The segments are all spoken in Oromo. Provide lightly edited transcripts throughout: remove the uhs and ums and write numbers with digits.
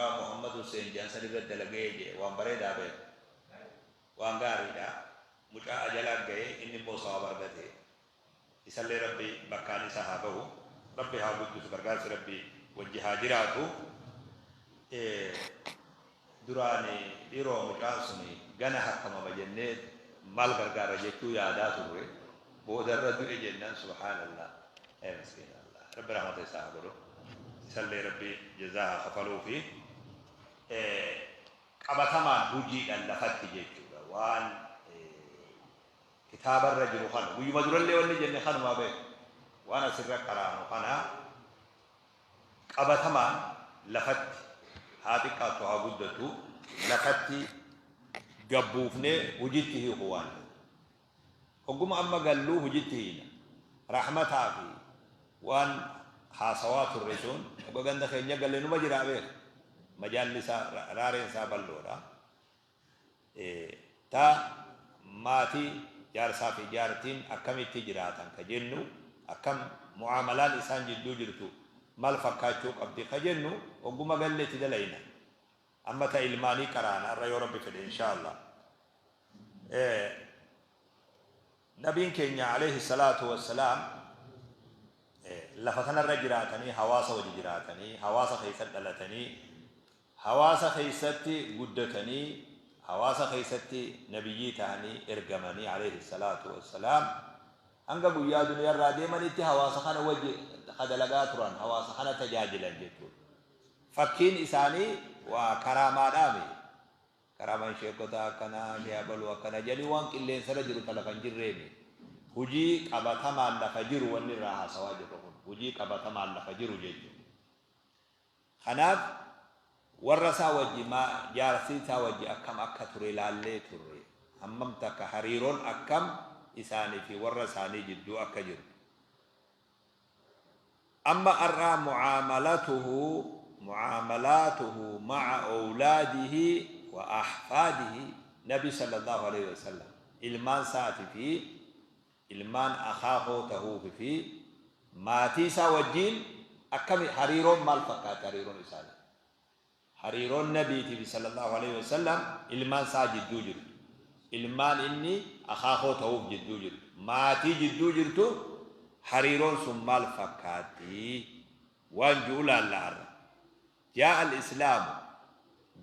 Mucaa Muhammad Hussein jedhan san irra dalagee jee waan bareedaa beeku. Waan gaariidha. Mucaa ajalaa ga'ee inni immoo sawaaba argate. Isallee Rabbi bakkaan isa haa gahu. Rabbi haa guddisu, gargaarsi Rabbi wajji haa jiraatu. Duraan dhiroo mucaan suni gana hakkamama jennee maal gargaarra jechuu yaadaa turre. Boodarra du'e jennaan subhaanallah. Ee miskiina Allah. Rabbi rahmata isaa haa godhu. Isallee Rabbi jazaa haa kafaluufi. Qabatamaan hujiidhaan lafatti jechuudha. Waan kitaabarra jiru kana guyyuma durallee wanni jenne kanumaa beeku. Waan asirra qaraanu kana qabatamaan lafatti haa xiqqaattu haa guddattu lafatti gabbuufnee hujitti hiiku waan jedhu. Hogguma amma galluu hujitti hiina. Rahmataa fi waan haasawaa turre sun hogga ganda keenya galle numa jiraa beeka. Majaalli isaa raareen isaa bal'oodha. Ta maatii jaarsaa fi jaartiin akkamitti jiraatan ka jennu, akkam mu'aamalaan isaan jidduu jirtu maal fakkaachuu qabdi ka jennu hogguma galle itti dalayna. Amma ta ilmaanii qaraana arra yoo Rabbi fedhe inshaa Allah. Nabiin keenya alayhi salaatu wassalaam lafa kanarra jiraatanii, hawaasa wajji jiraatanii, hawaasa keessa dhalatanii, hawaasa keessatti guddatanii, hawaasa keessatti nabiyyii ta'anii ergamanii alayhi salaatu wassalaam hanga guyyaa duniyaarraa deemanitti hawaasa kana wajji dalagaa turan, hawaasa kana tajaajilan jechuudha. Fakkiin isaanii waa karaamaadhaami. Karaamaan sheekotaa akkanaa, shee abaluu akkana jedhanii waan qilleensarra jiru ta lafa hin jirreemi. Hujii qabatamaan lafa jiru wanni irraa haasawaa jirru kun hujii qabatamaan lafa jiru jechuudha. Kanaaf warra isaa wajji maa jaarsii isaa wajji akkam akka ture laallee turre. Hammam takka hariiroon akkam isaanii fi warra isaanii jidduu akka jirtu. Amma ar'aa mu'aamalatuhu mu'aamalaatuhu ma'a owlaadihi wa ahfaadihi, Nabi sallallahu aleyhi wa sallam ilmaan isaati fi ilmaan akaakoo tahuufi fi maatii isaa wajjiin akkami hariiroon maal fakkaatti hariiroon isaanii? Hariiroon Nabiitii fi sallallaahu aleyhi wa sallam ilmaan isaa jidduu jirtu, ilmaan inni akaakoo tahuuf jidduu jirtu, maatii jidduu jirtu hariiroon sun maal fakkaatti waan ju'u laalla arra. Jaa'a al-islaamu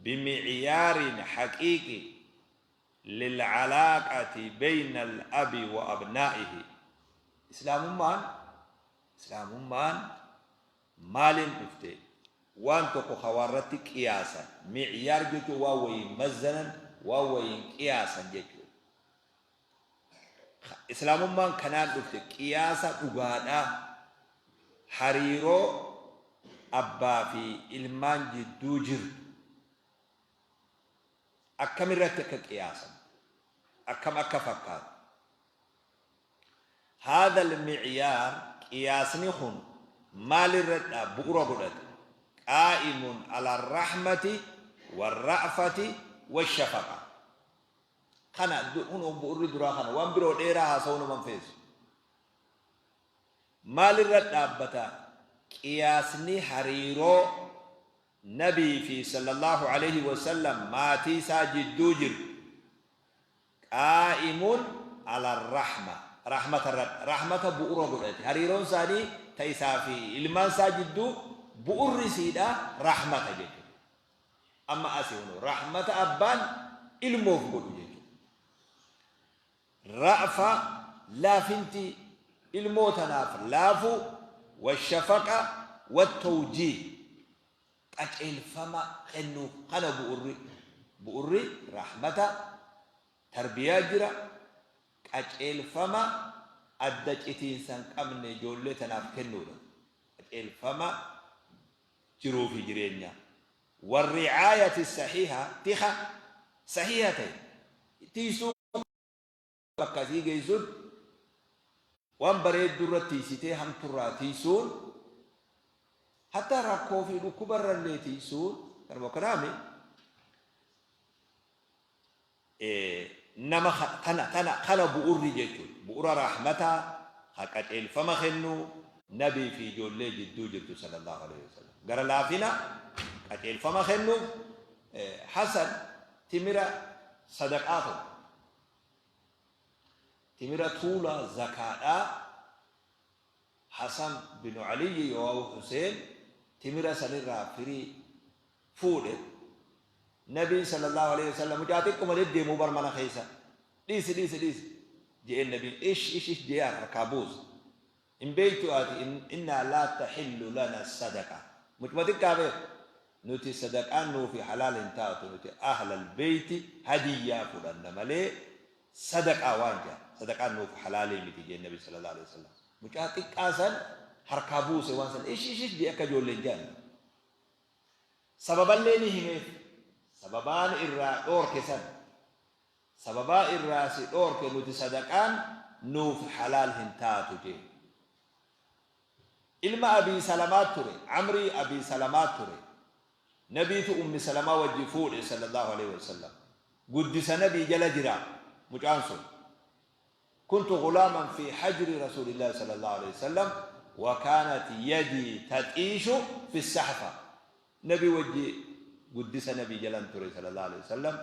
bimi'yaarin haqiiqi lil'alaaqati beyna al-abi wa abnaa'ihi. Islaamummaan Islaamummaan maaliin dhufte? Waan tokko ka waa irratti qiyaasan, mi'yaar jechuun waan wayiin mazzanan, waan wayiin qiyaasan jechuudha. Islaamummaan kanaan dhufte qiyaasa dhugaadhaa hariiroo abbaa fi ilmaan jidduu jirtu akkamirratti akka qiyaasamtu, akkam akka fakkaatu. Haadha al-mi'yaar, qiyaasni kun maalirradha bu'ura godhate? Qaa'imun ala ar-rahmati war-ra'fati wash-shafaqa. Kana kun bu'urri duraa kana, waan biroo dheeraa haasa'uu nama hin feesu. Maalirra dhaabbata qiyaasni hariiroo Nabii fi sallallahu aleyhi wa sallam maatii isaa jidduu jirtu? Qaa'imun ala rahma, rahmata irratti, rahmata bu'ura godhate. Hariiroon isaanii ta isaa fi ilmaan isaa jidduu bu'urri isiidha rahmata jechuudha. Amma asi hunu rahmata abbaan ilmoof godhu jechuudha. Ra'fa, laafinti ilmoo tanaaf laafu, washafaqa wattawjiih, qaceelfama kennuuf. Kana bu'urri bu'urri rahmata tarbiyaa jira, qaceelfama adda citiinsa hin qabne ijoollee tanaaf kennuudha, qaceelfama jiruu fi jireenyaa, warri'aayati sahiha, tika sahiha ta'e tiisuu, bakka isii geessuun, waan bareedduu irra tiisitee hamturraa tiisuun, hatta rakkoo fi dhukkuba irrallee tiisuun. Kanuma kanaami nama tana tana kana bu'urri jechuudha. Bu'ura rahmataa ha qaceelfama kennuu Nabii fi ijoollee jidduu jirtu sallallahu alaihi wasallam, gara laafina, Qajeelfama kennuuf Hasan timira sadaqaa tokko, timira tuulaa zakaadhaa Hasan binu Aliyyi yookaa Huseen timira sanirraa firii fuudhe. Nabiin sallallahu aleyhi wasallam mucaa xiqquma deddeemu bar mana keessa dhiisi dhiisi dhiisi je'een. Nabiin ish ish ish je'ee harkaa buuse. Hin beektu ati innaa laa taxillu lana sadaqa. Mucuma xiqqaa beeku. Nuti sadaqaan nuufi halaal hin taatu, nuti ahlal beeyti hadiyyaa fudhanna malee sadaqaa waan jedhan sadaqaan nuuf halaalii miti jeen nabi sallallahu alaihi wasallam. Mucaa xiqqaa san harkaa buuse waan san ish ish ish jee akka ijoolleen jedhan. Sababallee ni himeef. Sababaan irraa dhoorke san. Sababaa irraa si dhoorke nuti sadaqaan nuuf halaal hin taatu jee. Ilma Abii Salamaa ture, Amrii Abii Salamaa ture. Nabiitu Ummi Salamaa wajji fuudhe sallallahu aleyhi wa sallam. Guddisa Nabii jala jira mucaan sun. Kuntu ghulaaman fi hajri Rasuulillaahi sallallahu aleyhi wa sallam wa kaanat yadii taxiishu fi sahfa. Nabi wajji guddisa Nabi jalan ture sallallahu aleyhi wasallam.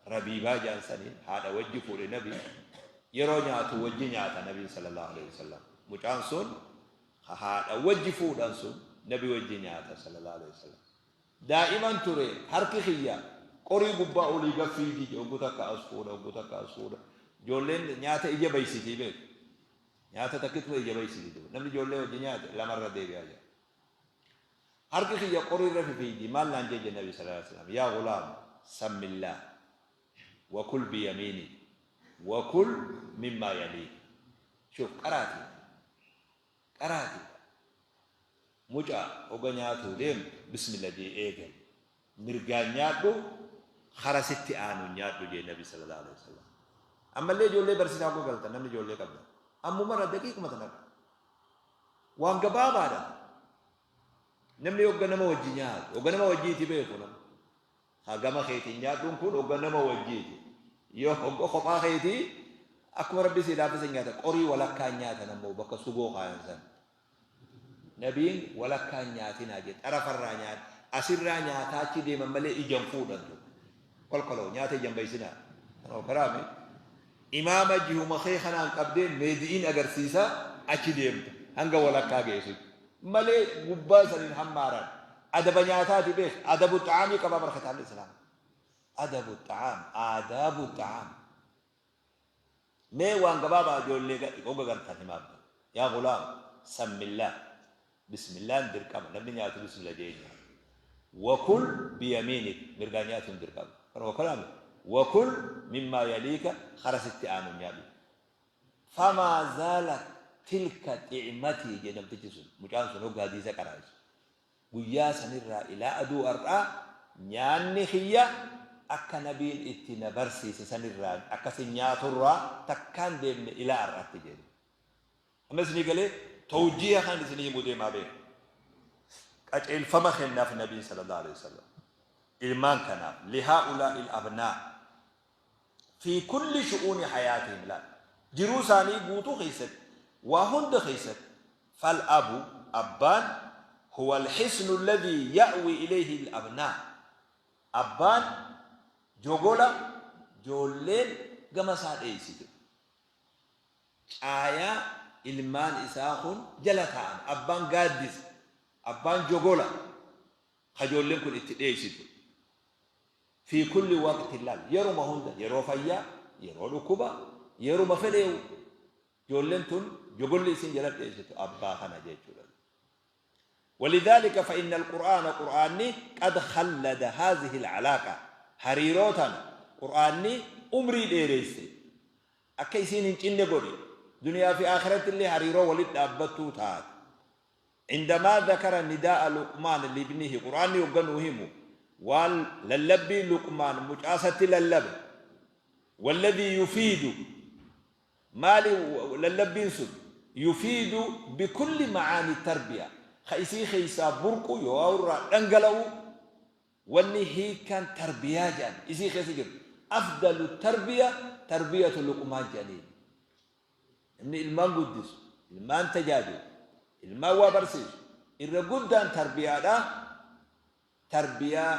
Rabiibaa ja'an saniin haadha wajji fuudhe. Nabi yeroo nyaatu wajji nyaata Nabiin sallallahu aleyhi wasallam. Mucaan sun ka haadha wajji fuudhan sun Nabi wajji nyaata sallallahu aleyhi wasallam. Daa'iman ture, harki kiyya qorii gubbaa olii gad fiigi jedhe. Oggu takka as fuudha, oggu takka as fuudha. Ijoolleen nyaata ija baysitii beeku. Nyaata takkituma ija baysitii. Namni ijoollee wajji nyaate lamarra deebi'aa jira. Harki kiyya qorii irra fifiiydi. Maal naan jee? Nabi sallallahu alaihi wasallam, yaa ghulaam, sammillah wa kul biyamiinik wa kul mimmaa yaliik. Shuf, qaraati qaraati. Mucaa, oga nyaatuu deemtu bismillah jee eegali, mirgaan nyaadhu, kara sitti aanu nyaadhu jee nabi sallallahu alaihi wasallam. Ammallee ijoollee barsiisaa oga galtan, namni ijoollee qabda ammumarra daqiiquma tana waan gabaabaadha. Namni hogga nama wajji nyaatu, hogga nama wajjiiti beeku nama. Haa gama keetiin nyaadhuun kun hogga nama wajjiiti. Yoo hogga kophaa keetii akkuma Rabbi sii laaffise nyaata. Qorii walakkaan nyaatan ammoo bakka sugoo kaayan san. Nabiin walakkaan nyaatinaa jedhe, xarafarraa nyaata. Asirraa nyaataa achi deeman malee ijaan fuudhantu. Kolkoloo nyaata ijaan baysinaa. Kanoo karaami. Imaama jihuma kee kanaan qabdee meedi'iin agarsiisaa achi deemta hanga walakkaa geessutti. Malee gubbaa saniin hammaaran. Adaba nyaataati beek. Adabu xa'aamii qabaa bara kitaabni Islaamaa. Adabu xa'aam, aadaabu xa'aam. Mee waan gabaabaa ijoollee hogga gartan himaaf. Yaa gulaam, sammillah. Bismillaan dirqama. Namni nyaatu bismillah jee nyaata. Wakul biyamiinik. Mirgaan nyaatuun dirqama. Kanuma kalaame. Wakul mimmaa yaliika, kara sitti aanu nyaadhu. Famaa zaalat tilka xicmatii jee namtichi sun. Mucaan sun hogga hadiisa qaraa'isu. Guyyaa sanirraa ilaa aduu har'aa nyaanni kiyya akka nabiin itti na barsiise sanirraa akkasin nyaaturraa takkaan deemne ilaa har'aatti jedhe. Amma isinii galee? Tawjiiha kan isinii himuu deemaa beeka. Qaceelfama kennaaf nabiin sallallahu alaihi wasallam. Ilmaan kanaaf lihaa'ulaa'il abnaa fi kulli shu'uuni hayaatihim laal. Jiruu isaanii guutuu keessatti, waa hunda keessatti. Fal abu, abbaan, huwa alhisnu alladhii ya'wi ilayhi al-abnaa. Abbaan jogola joolleen gama isaa dheeysitu. Caayaa ilmaan isaa kun jala taa'an. Abbaan gaaddisa. Abbaan jogola ka ijoolleen kun itti dheeysitu. Fi kulli waqtin laal. Yeruma hunda, yeroo fayyaa, yeroo dhukkuba, yeruma fedheewu ijoolleen tun jogolli isin jala dheeysitu abbaa kana jechuudha. Walidhaalika fa inna al-Qur'aana, Qur'aanni, qad khallada haadhihi al-alaaqa, hariiroo tana Qur'aanni umrii dheereyse, akka isiin hin cinne godhe, duniyaa fi aakhiratti illee hariiroo walitti dhaabbattuu taate. Indamaa dhakara nidaa'a Luqmaan libnihi, Qur'aanni hogga nuu himu waan lallabbii Luqmaan mucaasatti lallabe, walladhii yufiidu, maali lallabbiin sun? Yufiidu bikulli macaani tarbiya, ka isii keessaa burqu yoo irraa dhangala'u, wanni hiikkaan tarbiyaa jedhan isii keessa jiru. Afdalu tarbiya tarbiyatu Luqmaan jedhaniin. Namni ilmaan guddisu, ilmaan tajaajilu, ilmaan waa barsiisu, irra guddaan tarbiyaadha. Tarbiyaa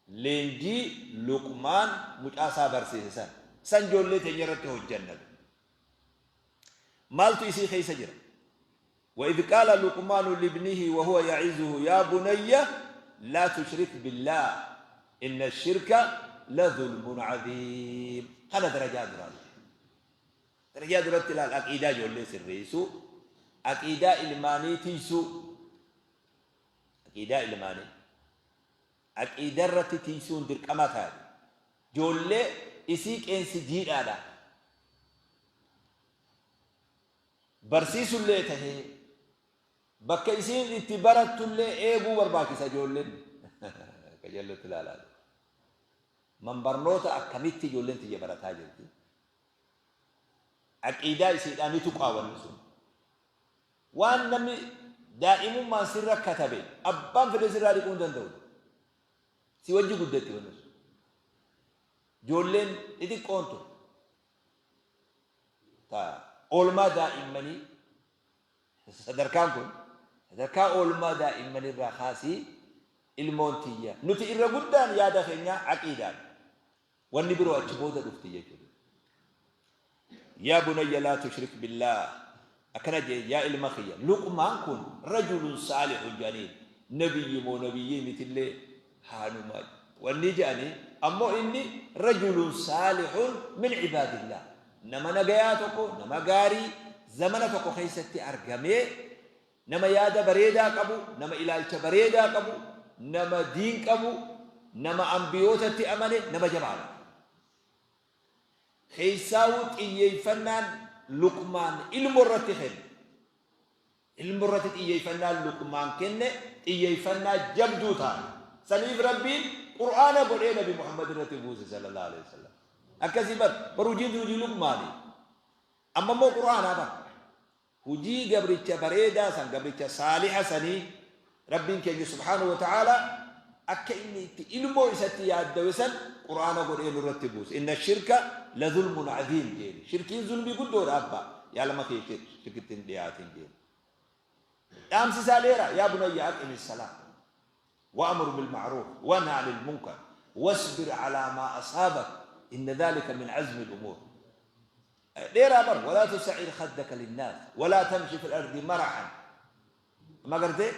leenjii Luqmaan mucaa isaa barsiise san. San ijoollee teenya irratti hojjanna. Maaltu isii keessa jira? وإذ قال لقمان لابنه وهو يعظه يا بني لا تشرك بالله إن الشرك لظلم عظيم. Kana darajaa duraa. Darajaa duratti ilaal aqiidaa ijoollee sirreessuu, aqiidaa ilmaanii tiysuu, aqiidaa ilmaanii aqiidaa irratti tiysuun dirqama taate. Ijoollee isii qeensi jiidhaadha. Barsiisullee tahee bakka isiin itti barattullee eeguu barbaachisa ijoolleen. Qajeellotti ilaalaa. Man barnoota akkamitti ijoolleen tiyya barataa jirti? Aqiidaa isiidhaa ni tuqaa wanni sun. Waan namni daa'imummaan sirra katabe abbaan fedhe sirraa dhiquu hin danda'u. Si wajji guddatti wanni sun. Ijoolleen xixiqqoon tun ta oolmaa daa'immanii sadarkaan kun sadarkaa oolmaa daa'immanii irraa kaasii ilmoon tiyya nuti irra guddaan yaada keenyaa aqiidaadha. Wanni biroo achi booda dhufti jechuudha. Yaa bunayya laa tushrik billaah akkana jee yaa ilma kiyya Luqmaan kun rajulun saalihun jedhaniin nabiyyi moo nabiyyii mitillee haanuma wanni jedhanii ammoo inni rajulun saalihun min ibaadillah nama nagayaa tokko nama gaarii zamana tokko keessatti argamee Nama yaada bareedaa qabu, nama ilaalcha bareedaa qabu, nama diin qabu, nama anbiyootatti amane, nama jabaadha. Keessaawuu xiyyeeffannaan Luqmaan ilmo irratti kenne. Ilmo irratti xiyyeeffannaan Luqmaan kenne xiyyeeffannaa jabduu taate. Saniif Rabbiin Qur'aana godhee Nabi Muhammad irratti buuse sallallahu alaihi wasallam. Akkasii bar bar hojiin hojii Luqmaani. Amma immoo Qur'aanaa bar. Hujii gabricha bareedaa san, gabricha saaliha sanii, Rabbiin keenya subhaanahu wa ta'aalaa akka inni itti ilmoo isatti yaaddawe san Qur'aana godhee nurratti buuse. Inna shirka la zulmun aziim jeeni. Shirkiin zulmii guddoodha abbaa. Yaa lama kee shirkitti hin dhiyaatin jeeni. Dhaamsi isaa dheeraa. Yaa bunayya aqimi salaa. Wa'mur bil ma'ruuf wanha anil munkar wasbir alaa maa asaabak inna dhaalika min azmi al umuur. Dheeraa bar walaa tusa'ir khaddaka linnaas walaa tamshi fil ardi marahan. Amma gartee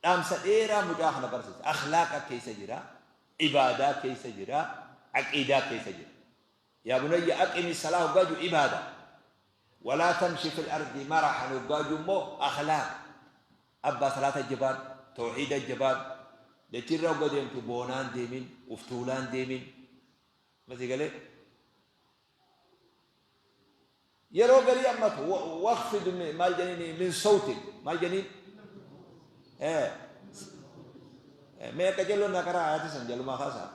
dhaamsa dheeraa mucaa kana barsiisa. Akhlaaqa keessa jira, ibaadaa keessa jira, aqiidaa keessa jira. Yaa bunayya aqimi salaa hoggaa jiru ibaada. Walaa tamshi fil ardi marahan hoggaa jiru immoo akhlaaqa. Abbaa salaata jabaadhu, tawhiida jabaadhu. Dachiirra hogga deemtu boonaan deemin, uftuulaan deemin. Masii galee? Yeroo garii ammatu waqfid maal jedhanii min sawtik maal jedhaniin mee akka jalloon naa karaa ayata san jalumaa kaasaa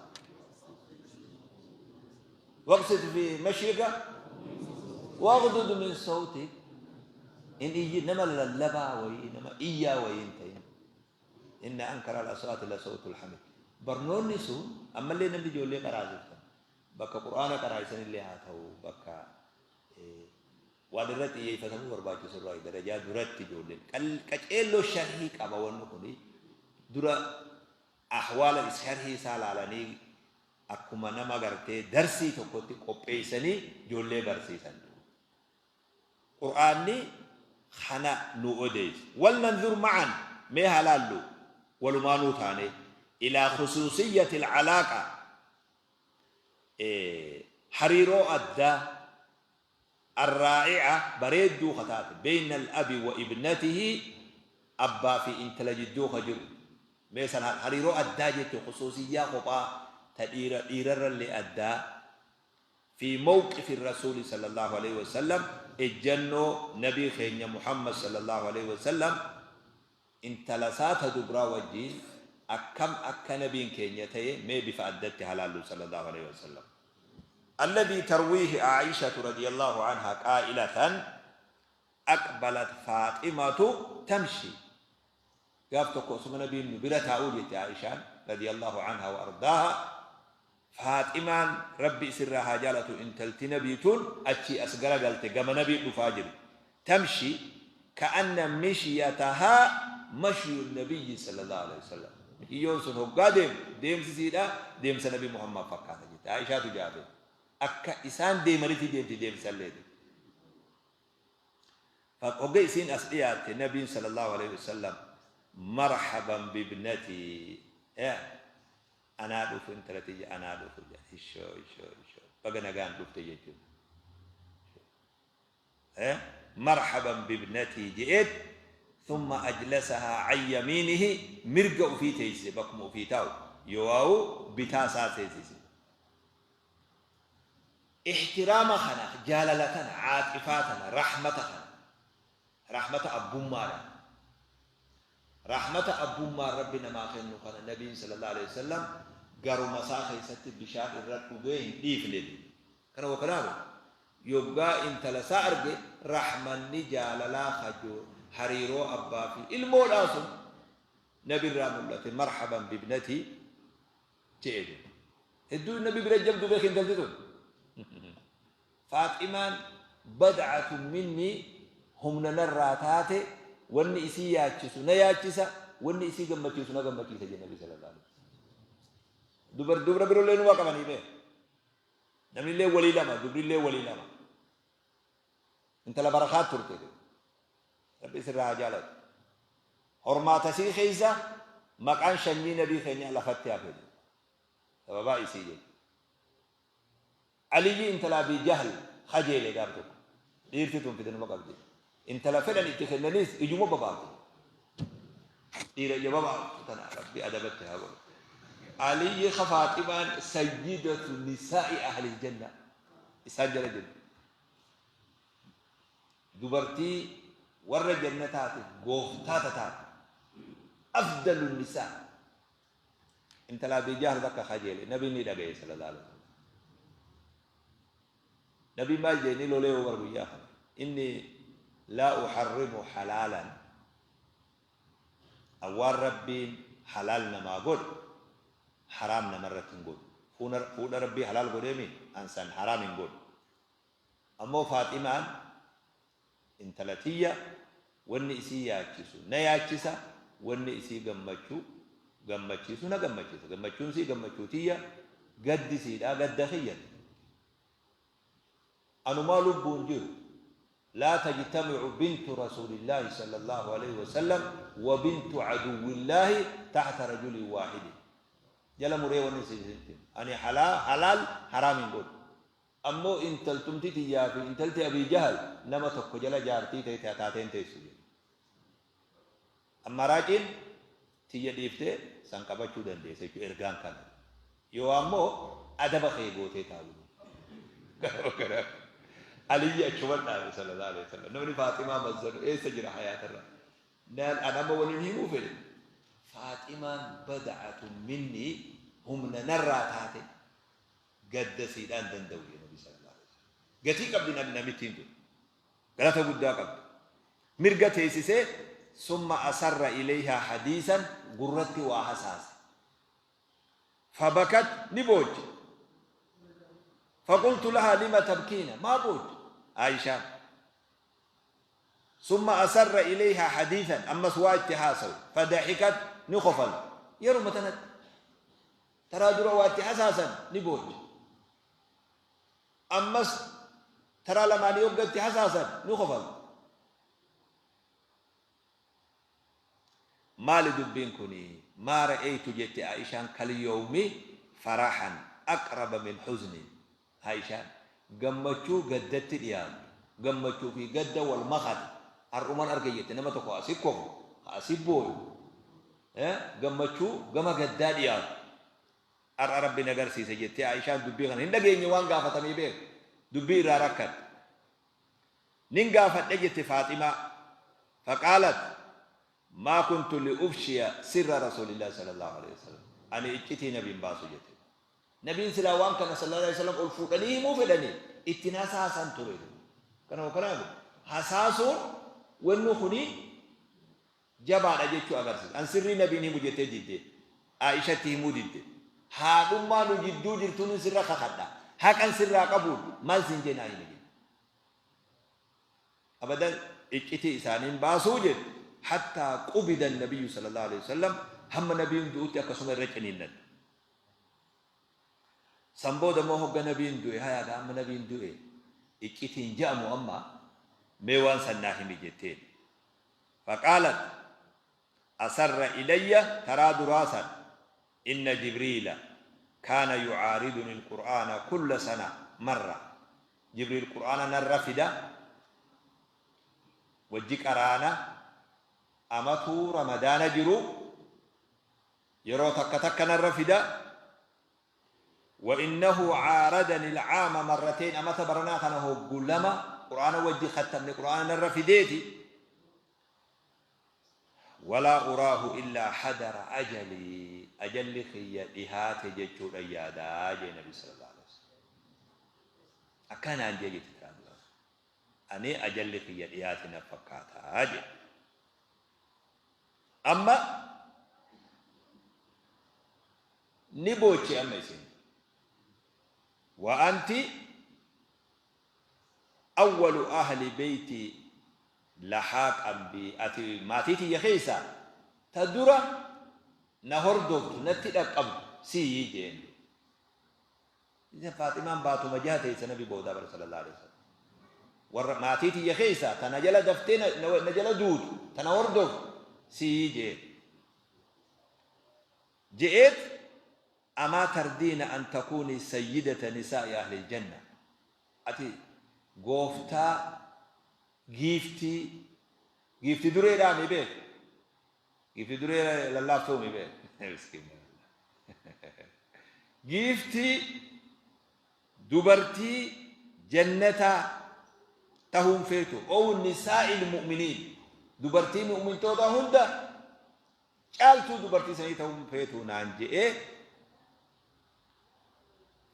waqsid fi mashyika waqdud min sawtik in iyyi nama lallabaa wayii nama iyyaa wayii hin ta'in inna ankara al-aswaati la sawtul hamid barnoonni sun ammallee namni ijoollee qaraasiftan Bakka Qur'aana qaraa'isanillee haa ta'u bakka waan irra xiyyeeffatamuu barbaachisu irraa darajaa duratti ijoolleen qaceelloo sharhii qaba wanni kuni dura ahwaala sharhii isaa laalanii akkuma nama gartee darsii tokkotti qopheessanii ijoollee barsiisan. Qur'aanni kana nu odeessa. Wal nanzur ma'an mee haa laallu walumaanuu taanee ilaa khusuusiyyatil alaaqa hariiroo addaa arraa'i'a bareedduu ka taate beeyna al-abi wa ibnatihi abbaa fi intala jidduu ka jiru mee san hariiroo addaa jechuun khusuusiyyaa kophaa ta dhiira dhiirarrallee addaa fi mawqifi rasuuli sallallahu alaihi wasallam ejjannoo nabii keenya Muhammad sallallahu alaihi wasallam intala isaa ta dubraa wajjiin akkam akka nabiin keenya ta'e mee bifa addatti haa laallu sallallahu alaihi wasallam. Alladhii tarwiihi Aa'ishatu radiyallahu anhaa qaa'ilatan aqbalat Faaximatu tamshi gaaf tokko osuma nabiin nu bira taa'uu jette Aa'ishaan radiyallahu anhaa wa ardaaha Faaximaan Rabbi isirraa haa jaalatu intalti nabii tun achii as garagalte gama nabii dhufaa jirti. Tamshi ka'anna mishyatahaa mashyu nabiyyi sallallahu alaihi wasallam. Miciyyoon sun hoggaa deemtu deemsi isiidhaa deemsa Nabi Muhammad fakkaata jette. Aa'ishaatu ja'a beeka. Akka isaan deemanitti deemti deemsallee jette. Hogga isiin as dhiyaatte Nabiin sallallahu aleyhi wasallam marhaban bibnatii anaa dhufu intala tiyya anaa dhufu jedhan. Ishoo ishoo ishoo baga nagaan dhufte jechuun. Marhaban bibnatii je'eet thumma ajlasahaa an yamiinihi mirga ufii teeysise bakkuma ufii taa'u yooawu bitaa isaa teeysise. Ihtiraama kana, jaalala tana, caaxifaa tana, rahmata kana, rahmata abbummaadha. Rahmata abbummaan Rabbi namaa kennu kana Nabiin sallallahu alaihi wasallam garuma isaa keessatti bishaan irra dhugee hin dhiifne. Kana wa kanaamu yoggaa intala isaa arge rahmanni jaalalaa kajoo hariiroo abbaa fi ilmoodhaa sun Nabirraa mul'ate marhaban bibnatii je'e jedhe. Hedduu nabi bira jabdu beeki intalti tun. Faaximaan bad'atu minni humna narraa taate wanni isii yaachisu na yaachisa wanni isii gammachiisu na gammachiisa jedhe nabi sallallahu alaihi wasallam. Dubar dubra birollee numa qabanii bee. Namnillee walii lama dubrillee walii lama. Intala barakaat turte. Rabbi isirraa haa jaalatu. Hormaata isii keessa maqaan shanyii nabii keenyaa lafatti hafe. Sababaa isii jechuudha. Aliyyi intala Abii Jahl kajeele gaaf tokko. Dhiirti tun fidanuma qabdi. Intala fedhan itti kennaniis ijuma babaafti. Dhiira ija babaaftu tana Rabbi adabatti haa godhu. Aliyyi ka Faaximaan sayyidatu nisaa'i ahlil janna isaan jala jirti. Dubartii warra jannataatiif gooftaa ta taate. Afdalu nisaa. Intala Abii Jahl takka kajeele. Nabiin ni dhagaye sallallahu alaihi wasallam. Nabiin maal jee ni lolee Umar guyyaa kana. Inni laa uharrimu halaalan. An waan Rabbiin halaal namaa godhe haraam namarratti hin godhu. Fuudha Rabbii halaal godheemi an san haraam hin godhu. Ammoo Faaximaan intala tiyya wanni isii yaachisu na yaachisa, wanni isii gammachu gammachiisu na gammachiisa. Gammachuun isii gammachuu tiyya, gaddi isiidhaa gadda kiyya. Anumaa lubbuun jiru laa tajtamicu bintu rasuulillaahi sallallaahu aleyhi wasallam wa bintu aduwwillaahi tahta rajulin waahidin. Jala muree wanni isin ani halaal haraam hin godhu. Ammoo intaltumti tiyyaa fi intalti Abii Jahl nama tokko jala jaartii taatee hin teessu jedhe. Ammaaraaciin tiyya dhiiftee san qabachuu dandeessa jechuudha ergaan kana. Yoo ammoo adaba kee gootee taa'u. Aliyyi achuman dhaabe sallallahu alaihi wasallam. Namni Faaximaa mazzanu eessa jira hayaatarra? Naan an amma waliin himuu fedhe. Faaximaan bada'atun minni humna narraa taate gadda siidhaan danda'u jedhe Nabi sallallahu alaihi wasallam. Gatii qabdi namittiin tun. Galata guddaa qabdi. Mirga teessisee summa asarra ilayhaa hadiisan gurratti waa hasaase. Fabakat ni booche. Faqultu lahaa lima tabkiina maa booche? Aayishaan. Summa asarra ilayhaa hadiisan ammas waa itti haasawe. Fadahikat ni kofalte. Yeruma tanatti. Taraa dura waa itti hasaasan ni booche. Ammas taraa lamaanii hogga itti hasaasan ni kofalti. Maali dubbiin kuni? Maa ra'aytu jette Aishaan kal yawmi farahan aqraba min huznin. Aishaan gammachuu gaddatti dhiyaatu, gammachuu fi gadda wal makate har'uman arge jette nama tokko asi kofu, asi booyu, gammachuu gama gaddaa dhiyaatu har'a Rabbi na garsiise jettee Aishaan dubbii kana hin dhageenye waan gaafatamee beeku dubbii irraa rakkatte. Nin gaafadhe jette Faaximaa faqaalat maa kuntu li ufshiya sirra rasuulillahi sallallahu alaihi wasallam ani iccitii nabi hin baasu jette. Nabiin silaa waan kana sallallahu alaihi wasallam ol fuudhanii himuu fedhanii ittiin hasaasan ture. Kana kanaaf hasaasuun wanni kuni jabaadha jechuu agarsiisa. An sirrii nabiin himu jettee didde. Aa'ishatti himuu didde. Haadhummaa nu jidduu jirtuun sirra kakadha. Haqan sirraa qabuun maal siin jee naa himi jette. Abadan iccitii isaanii hin baasuu jette. Hattaa qubida nabiyyu sallallahu alaihi wasallam Hamma nabiin du'utti akkasuma irra ciniinnatti. San booda immoo hogga nabiin du'e hayaa gaa amma nabiin du'e iccitiin ja'amu amma mee waan san naa himi jetteen. Faqaalat asarra ilayya taraa duraa san inna jibriila kaana yucaariduni alqur'aana kulla sana marra jibriil qur'aana narra fida wajji qaraana amatuu ramadaana jiru Yeroo takka takka narra fida. Wa innahu caaradani alcaama marrateen amata baranaa kana hoggu lama qur'aana wajji khattamne qur'aana narra fideeti. Walaa uraahu illaa hadara ajalii ajalli kiyya dhihaate jechuudha yaadaa jee nabi sallallahu alaihi wasallam. Akkana naan jee jetti tiraan dura. Ani ajalli kiyya dhiyaate na fakkaataa jee. Amma ni booche amma isin. Wa anti awwalu ahli beeyti lahaaqan bi ati maatii tiyya keessa ta dura na hordoftu natti dhaqqabdu sii jeen. Isin Faaximaan baatuma jaha teessa nabi boodaa bara sallallahu alaihi wasallam. Warra maatii tiyya keessa ta na jala daftee na jala duutu ta na hordoftu sii jeen. Je'eet amaa tardiina an takuuni sayyidata nisaa'i ahli janna. Ati gooftaa giiftii giiftii dureedhaa mi beeku? Giiftii duree lallaaftuu mi beeku? Miskiina. Giiftii dubartii jannataa tahuun feetu ow nisaa'il mu'miniin dubartii mu'mintoota hunda caaltuu dubartii sanii tahuun feetu naan je'ee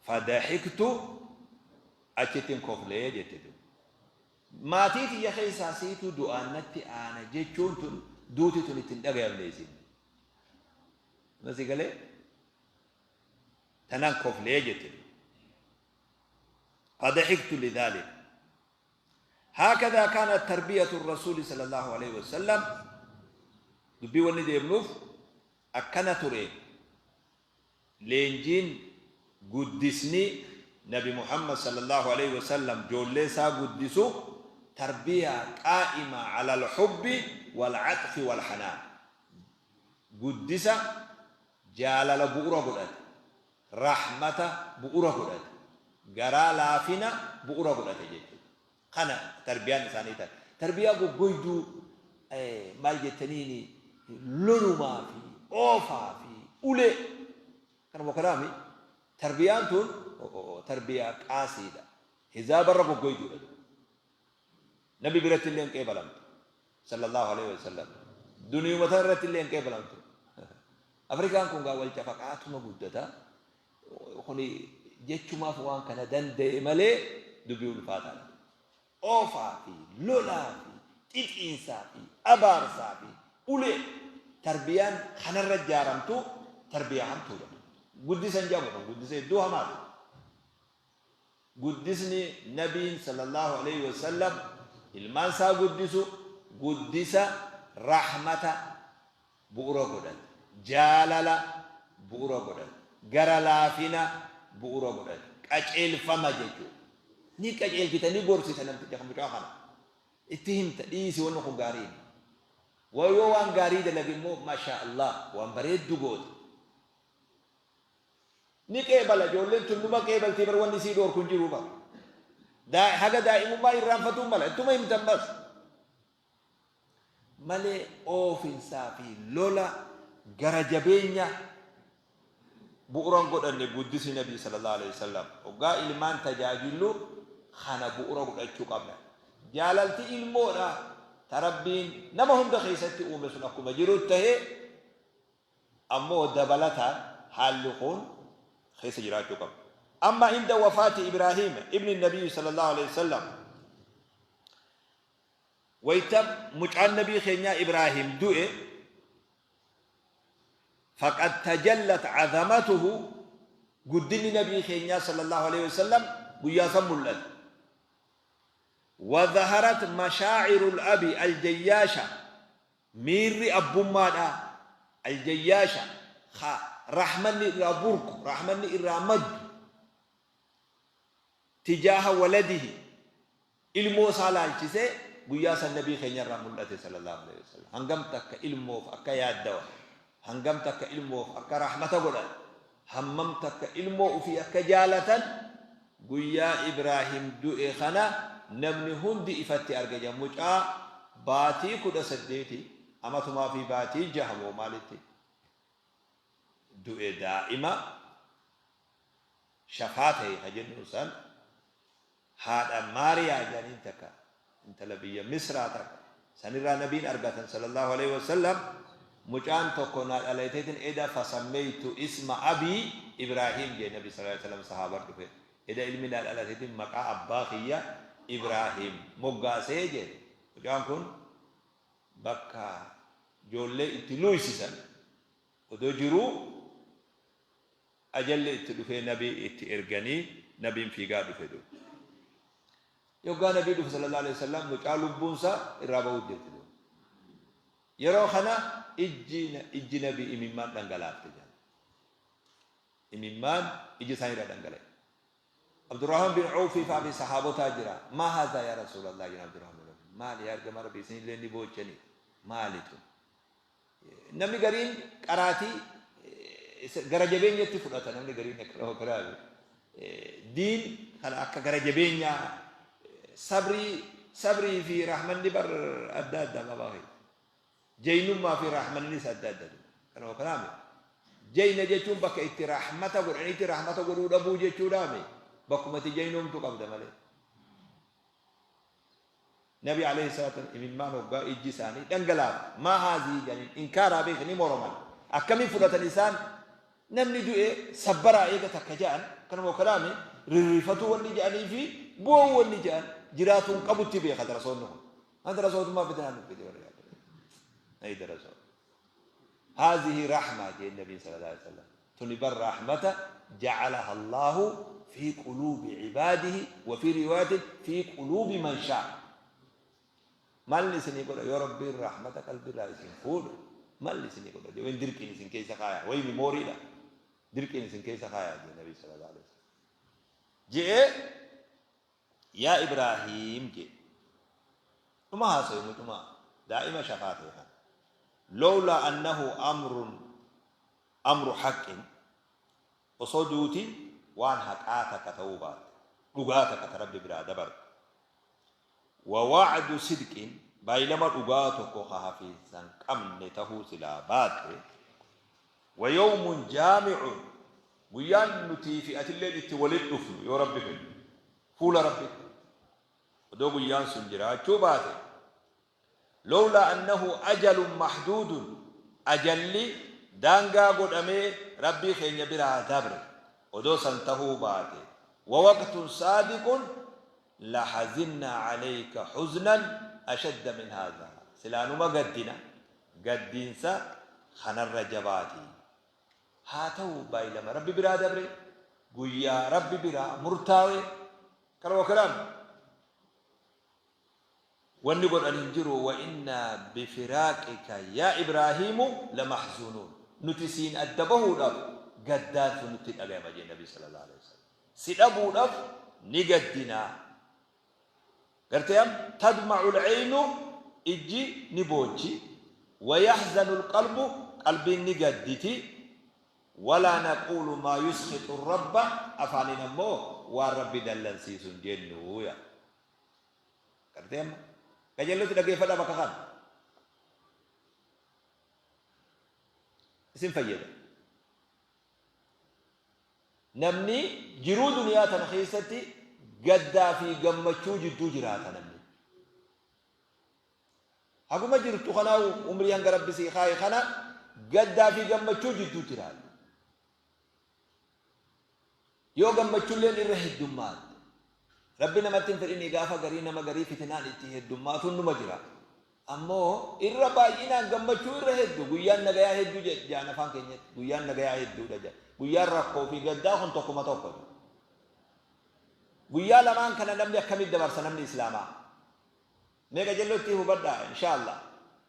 fadahiktu achittin koflee jette tun. Maatii tiyya keessaa siitu du'aan natti aana jechuun tun duuti tun itti hin dhagayamne isin. Amma si galee? Tanaan koflee jette. Fadahiktu lidhalik. Haakadhaa kaanat tarbiyatu rasuuli sallallahu alaihi wasallam dubbii wanni deemnuuf akkana ture leenjiin guddisni nabi Muhammad sallallahu alaihi wasallam joollee isaa guddisu tarbiyaa qaa'ima ala al-hubbi wal 'axfi wal hanaan Guddisa jaalala bu'ura godhate, rahmata bu'ura godhate, garaa laafina bu'ura godhate jechuudha. Kana tarbiyaan isaanii tana. Tarbiyaa goggoyduu maal jettaniini lolumaa fi oofaa fi ulee kanuma kanaami tarbiyaan tun tarbiyaa qaasiidha. Hizaabarra goggoyduudha. Nabi biratti illee hin qeebalamtu. Sallallahu alaihi wasallam. Duniyuma tana irratti illee hin qeebalamtu. Afrikaan kun gaa wal cafaqaatuma guddata. Kuni jechumaaf waan kana danda'e malee dubbii ulfaataadha. Oofaa fi lolaa fi xixiinsaa fi abaarsaa fi ulee tarbiyaan kanarra ijaaramtu tarbiyaa hamtuudha. Guddisa hin jedhamu kun guddisa hedduu hamaadha. Guddisni Nabiin sallallaahu aleyhi wa sallam ilmaan isaa guddisu guddisa rahmata bu'ura godhate, jaalala bu'ura godhate, gara laafina bu'ura godhate, qaceelfama jechuudha. Ni qaceelchita, ni gorsita namticha mucaa kana. Itti himta dhiisi wanni kun gaarii miti. Yoo waan gaarii dalage immoo masha Allah waan bareeddu goota. Ni qeebala ijoolleen tun numa qeebaltii bar wanni isii dhoorku hin jiru bar. Daa haga daa'imummaa irraanfatuu mala ittuma himtan bas. Malee oofinsaa fi lola gara jabeenya bu'uran godhanne guddisni nabii sallallahu alaihi wasallam hoggaa ilmaan tajaajillu kana bu'ura godhachuu qabna. Jaalalti ilmoodha ta Rabbiin nama hunda keessatti uume sun akkuma jiru tahee Ammoo dabalataan haalli kun keessa jiraachuu qaba. Amma inda wafaati Ibraahiim ibni Nabiyyi sallallahu alaihi wasallam wayta mucaan nabii keenyaa Ibraahiim du'e faqad tajallat azamatuhu guddinni nabii keenyaa sallallahu alaihi wasallam guyyaa san mul'ate. Wa dhaharat mashaa'irul abi aljayyasha Miirri abbummaadhaa Aljayyaasha ka rahmanni irraa burqu, rahmanni irraa maddu, tijaaha waladihi, ilmoo isaa laalchisee guyyaa san Nabii keenya irraa mul'ate sallallahu alaihi wasallam. Hangam takka ilmoof akka yaaddawan, hangam takka ilmoof akka rahmata godhan, hammam takka ilmoo ufii akka jaalatan guyyaa Ibraahim du'e kana namni hundi ifatti arge jedha. Mucaa baatii 18 amatumaa fi baatii jaha moo maalitti du'e, daa'ima shafaa ta'e ka jennuun san. Haadha Maariyaa jedhaniin takka, intala biyya Misraa takka sanirraa nabiin argatan sallallahu alaihi wasallam. Mucaan tokko naa dhalateetin eda, fasammeytu isma abii Ibraahim jee nabi sallallahu alaihi wasallam. Sahaaban dhufe eda ilmi naa dhalateetin maqaa abbaa kiyya Ibraahim moggaasee jee. Mucaan kun bakka ijoollee itti luysisan odoo jiruu ajalli itti dhufee nabii itti erganii nabiin fiigaa dhufe duuba. Yoggaa nabii dhufe sallallahu alaihi wasallam mucaa lubbuun isaa irraa ba'uu jirti duuba. Yeroo kana ijji nabii imimmaan dhangalaafte jedhan. Imimmaan iji isaanii irraa dhangala'e. Abdurrahmaan bin Awfii fa'aa fi sahaabotaa jira. Maa haazaa yaa Rasuulallah jedhan Abdurrahmaan bin Awf. Maali yaa ergamaa Rabbii, isinillee ni boochanii? Maali tun? Namni gariin qaraatii gara jabeenyatti fudhata, namni gariin akkana kanaa diin kana akka gara jabeenyaa. Sabrii fi rahmanni bar adda adda qabaa, jaynummaa fi rahmannis adda adda. Kanuma kanaami jayna jechuun bakka itti rahmata godhaniitti rahmata godhuu dhabuu jechuudhaami, bakkuma itti jaynoomtu qabda malee. Nabi alayhi salaatu imimmaan hoggaa ijji isaanii dhangalaaf, maa haazii jedhaniin, inkaaraa beeki, ni moroman. Akkamiin fudhatan isaan namni du'e sabbaraa eega takka ja'an? Kanuma kanaami rirrifatuu wanni ja'anii fi boo'uu wanni ja'an jiraatuun qabutti beeka. Darasoonni kun an darasootummaa fitinaan nuuf fide warri yaadda darasoon. Haazihi rahma jeen nabiin sallallahu alaihi wasallam, tuni bar rahmata ja'alaha Allahu fi quluubi ibaadihi wa fi riwaayatin fi quluubi man shaa. Malli isinii godha yoo Rabbiin rahmata qalbiirraa isin fuudhe? Malli isinii godha wayin dirqiin isin keessa kaaya, wayi mimooriidha dirqiin isin keessa kaaya jee nabii sallallahu alaihi wasallam je'ee. Yaa Ibraahiim jee dhuma haasawe mucuma daa'ima shafaa ta'e kana, lowlaa annahu amrun amru haqqin, osoo duuti waan haqaa takka ta'uu baatte, dhugaa takka ta Rabbi biraa dabarte, wa wa'du sidqin, baylama dhugaa tokko ka hafiinsa hin qabne tahuu silaa baatte, wa yawmun jaami'un, guyyaan nutii fi atilleen itti walitti dhufnu yoo Rabbi fedhe fuula Rabbitti, odoo guyyaan sun jiraachuu baate, lowlaa annahu ajalun mahduudun, ajalli daangaa godhamee Rabbii keenya biraa dabre odoo san tahuu baate, wa waqtun saadiqun, lahazinnaa alayka huznan ashadda min haadhaa, silaa numa gaddina gaddiinsa kanarra jabaati. Haa ta'u, baay'ilama Rabbi biraa dabre, guyyaa Rabbi biraa murtaawe kanuma kanaan wanni godhan hin jiru. Wa innaa bifiraaqika yaa Ibraahiimu lamahzuunuun, nuti siin adda bahuudhaaf gaddaantu nutti dhagayama jee nabi sallallahu alaihi wasallam. Si dhabuudhaaf ni gaddinaa. Gartee am tadma'u al-aynu, ijji ni boochi, wa yahzanu al-qalbu, qalbiin ni gadditi, walaa naquulu maa yuskhitu rabba, afaaniin ammoo waan Rabbi dallansiisu hin jennu yaa. Gartee amma qajeellotti dhaggeeffadhaa, bakka kana isin fayyada. Namni jiruu duniyaa tana keessatti gaddaa fi gammachuu jidduu jiraata namni. Haguma jirtu kanaa, umrii hanga Rabbi sii kaaye kana, gaddaa fi gammachuu jidduu jiraata. Yoo gammachulleen irra heddummaate, Rabbi namatti hin fedhinii, gaafa garii nama garii fitinaan itti heddummaatuun numa jira. Ammoo irra baay'inaan gammachuu irra heddu, guyyaan nagayaa hedduu jedhan afaan keenyatti, guyyaan nagayaa hedduudha jedhan. Guyyaan rakkoo fi gaddaa kun tokkuma tokko. Guyyaa lamaan kana namni akkamitti dabarsa, namni Islaamaa? Mee qajeellootti hubadhaa, insha Allah.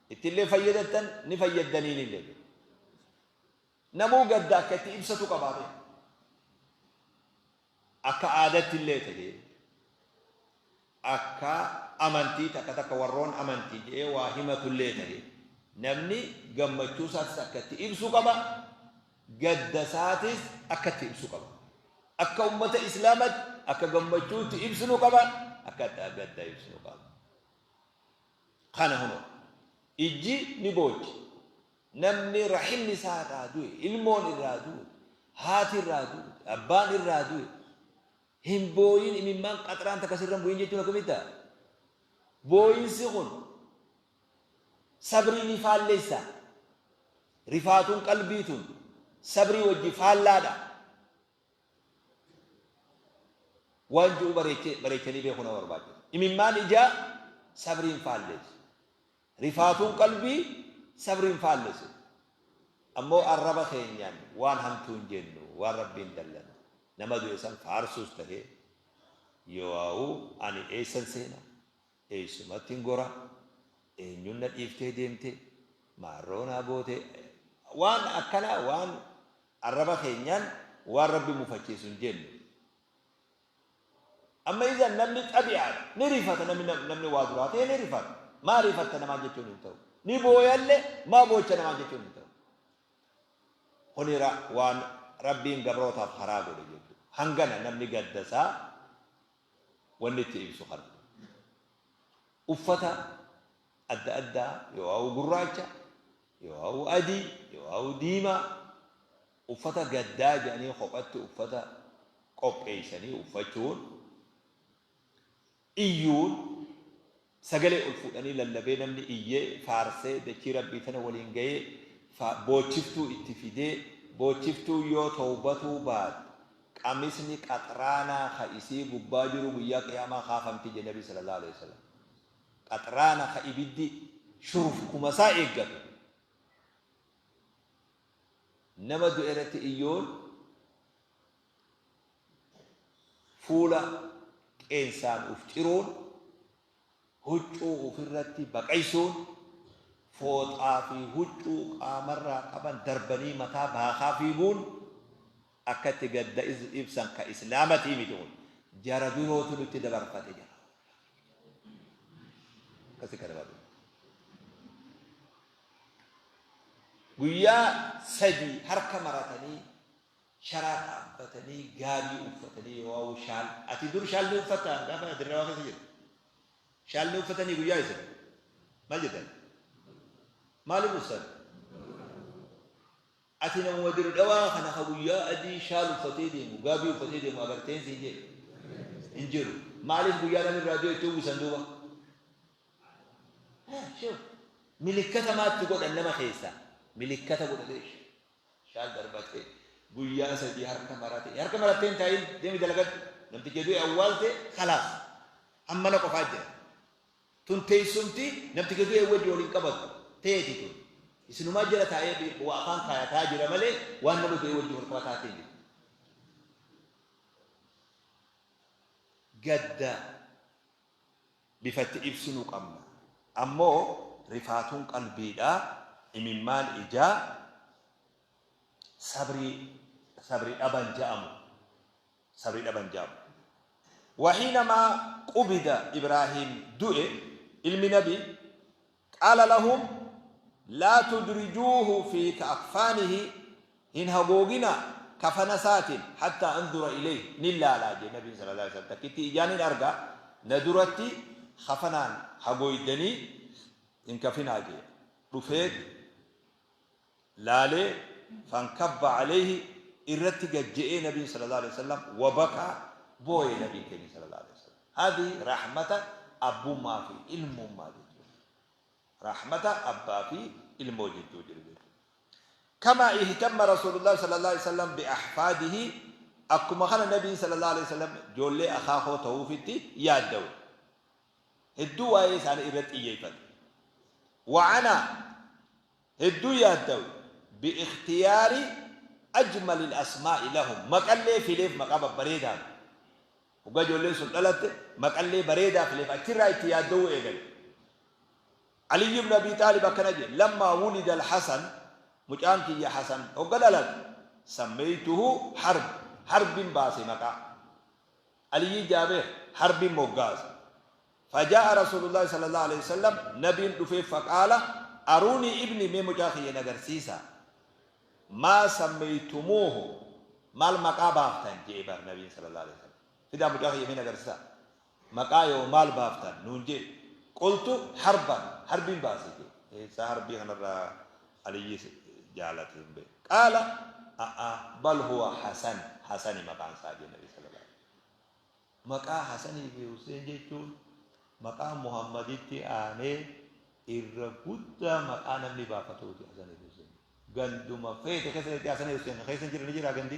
Ittillee fayyadattan ni fayyaddaniin illee. Namuu gadda akka itti ibsatu qabaa beeka. Akka aadatti illee tahee akka amantii takka takka warroon amantii je'ee waa himatu illee tahee namni gammachuu isaatis akka itti ibsu qaba, gadda isaatis akka itti ibsu qaba. Akka ummata Islaamatti akka gammachuu itti ibsinu qaba, akka gadda ibsinu qaba. Kana hunoo. Ijji ni boochi. Namni rahimni isaa irraa du'e, ilmoon irraa duute, haati irraa duute, abbaan irraa du'e, hin booyin imimmaan qaxraan takka sirra hin bu'in jechuun akkamitti ta'a? Booyinsi kun sabrii ni faallessa. Rifaatuun qalbii tun sabrii wajji faallaadha. Waan ji'u bareechanii beekuu nama barbaachisa. Imimmaan ijaa sabrii hin faalleessu. Rifaatuun qalbii sabrii hin faallessitu. Ammoo arraba keenyaan waan hamtuu hin jennu, waan Rabbiin dallanu. Nama du'e san faarsuus tahee, yooauu ani eessan seena, eessumattin gora, eenyuun na dhiiftee deemte, maarroo naa goote, waan akkanaa waan arraba keenyaan waan Rabbi mufachiisu hin jennu. Amma izan namni xabi'aadha. Ni rifata namni namni waa duraa ta'e ni rifata. Maa rifatta namaan jechuun hin ta'u. Ni booyalle maa boocha namaan jechuun hin ta'u. Kuni waan Rabbiin gabrootaaf karaa godhe jechuudha. Hangana namni gadda isaa wanni itti ibsu kana. Uffata adda addaa yoo'aa'u gurraacha, yoo'aa'u adii, yoo'aa'u diimaa uffata gaddaa jedhanii kophatti uffata qopheessanii uffachuun, iyyuun, sagalee ol fuudhanii lallabee namni iyyee faarsee dachii Rabbii tana waliin gayee boochiftuu itti fidee boochiftuu yoo tawbatuu baatte qamisni qaxraanaa ka isii gubbaa jiru guyyaa qiyaamaa kaafamti jedhe Nabi sallallahu alaihi wasallam. Qaxraana ka ibiddi shurufkuma isaa eeggatu. Nama du'e irratti iyyuun fuula qeensaan uf ciruun, huccuu ufirratti baqaysuun, fooxaa fi huccuu qaamarraa qaban darbanii mataa baakaa fiiguun akka itti gadda ibsan ka Islaamatii miti kun. Jara birootu nutti dabarfate jara. Akkasi kana barru. Guyyaa 3 harka maratanii sharaa dhaabbatanii gaabii uffatanii yoo shaal ati dur shaal ni uffatta gaafa dirrawaa keessa jirtu shaal ni uffatanii guyyaa isin maal jettan maaliif uffatan ati namuma dirdhawaa kana ka guyyaa adii shaal uffatee deemu gaabii uffatee deemu agarteen siin jedhe hin jiru maaliif guyyaa namni irraa du'e itti uwwisan duuba Shuf milikkata maatti godhan nama keessaa milikkata godhatee shaal darbatee guyyaa 3 harka marate harka marattee hin taa'in deemi dalagadhu namticha du'e awwaalte khalaas hammana qofaa jira tun teessumti namticha du'e wajji waliin qabattu teeti tun isinumaa jala taa'ee waa afaan kaayataa jira malee waan nama du'e wajji wal qabataa ta'e miti gadda bifa itti ibsinu qabna. Ammoo rifaatuun qalbiidhaa, imimmaan ijaa, sabrii sabri dhaban ja'amu. Sabri dhaban ja'amu. Wahiinamaa qubida Ibraahiim du'e ilmi nabi qaala lahum laa tudrijuuhu fi akfaanihi hin hagooginaa kafana isaatiin hattaa andura ilayhi nin laalaa jee nabiin sallallahu alaihi wasallam takkitti ijaan hin arga na duratti kafanaan hagooydanii hin kafinaa jee dhufeet laalee fankabba alayhi irratti gad je'ee nabiin sallallahu alaihi wasallam wabakaa booye nabiin keenya sallallahu alaihi wasallam haadhi rahmata abbummaa fi ilmummaa jechuudha rahmata abbaa fi ilmoo jidduu jiru jechuudha Kamaa ihtamma Rasuulullaahi sallallaahu aleyhi wa sallam bi ahfaadihi akkuma kana Nabiin sallallaahu aleyhi wa sallam joollee akaakoo tahuufitti yaaddawe. Hedduu waa'ee isaanii irratti xiyyeeffate. Wa anaa hedduu yaaddawe bi ikhtiyaari ajmalil asmaa'i lahum maqallee fileef maqaa babbareedaa hoggaa ijoolleen sun dhalatte maqallee bareedaa fileef achirraa itti yaadda'uu eegale. Aliyyi ibn Abii Xaalib akkana jedhe, Lammaa wulida al-Hasan, Mucaan kiyya Hasan hogga dhalate, sammaytuhu Harb, Harbin baase maqaa. Aliyyii Jaabir, Harbin moggaase. Fajaa'a Rasuulullaahi sallallaahu aleyhi wasallam, Nabiin dhufee faqaala, aruunii ibnii, mee mucaa kiyya na garsiisaa. Maa sammaytumuuhu, maal maqaa baaftan je'e bar Nabiin sallallaahu aleyhi wasallam. Fidaa mucaa kiyya mee na garsiisaa. Maqaa yoo maal baaftan nuun je'e. Qultu harban, harbiin baase je'e. Eessaa harbii kanarraa Aliyyi jaalate hin beeku. Qaala a'a bal huwa Hasan, Hasani maqaan isaa je'e Nabi sallallahu alaihi wasallam. Maqaa Hasanii fi Hussein jechuun maqaa Muhammaditti aanee irra guddaa maqaa namni baafatuuti Hasanii fi Hussein. Ganduma feete keessa jettee Hasanii Hussein kan keessa hin jirre ni jiraa gandi?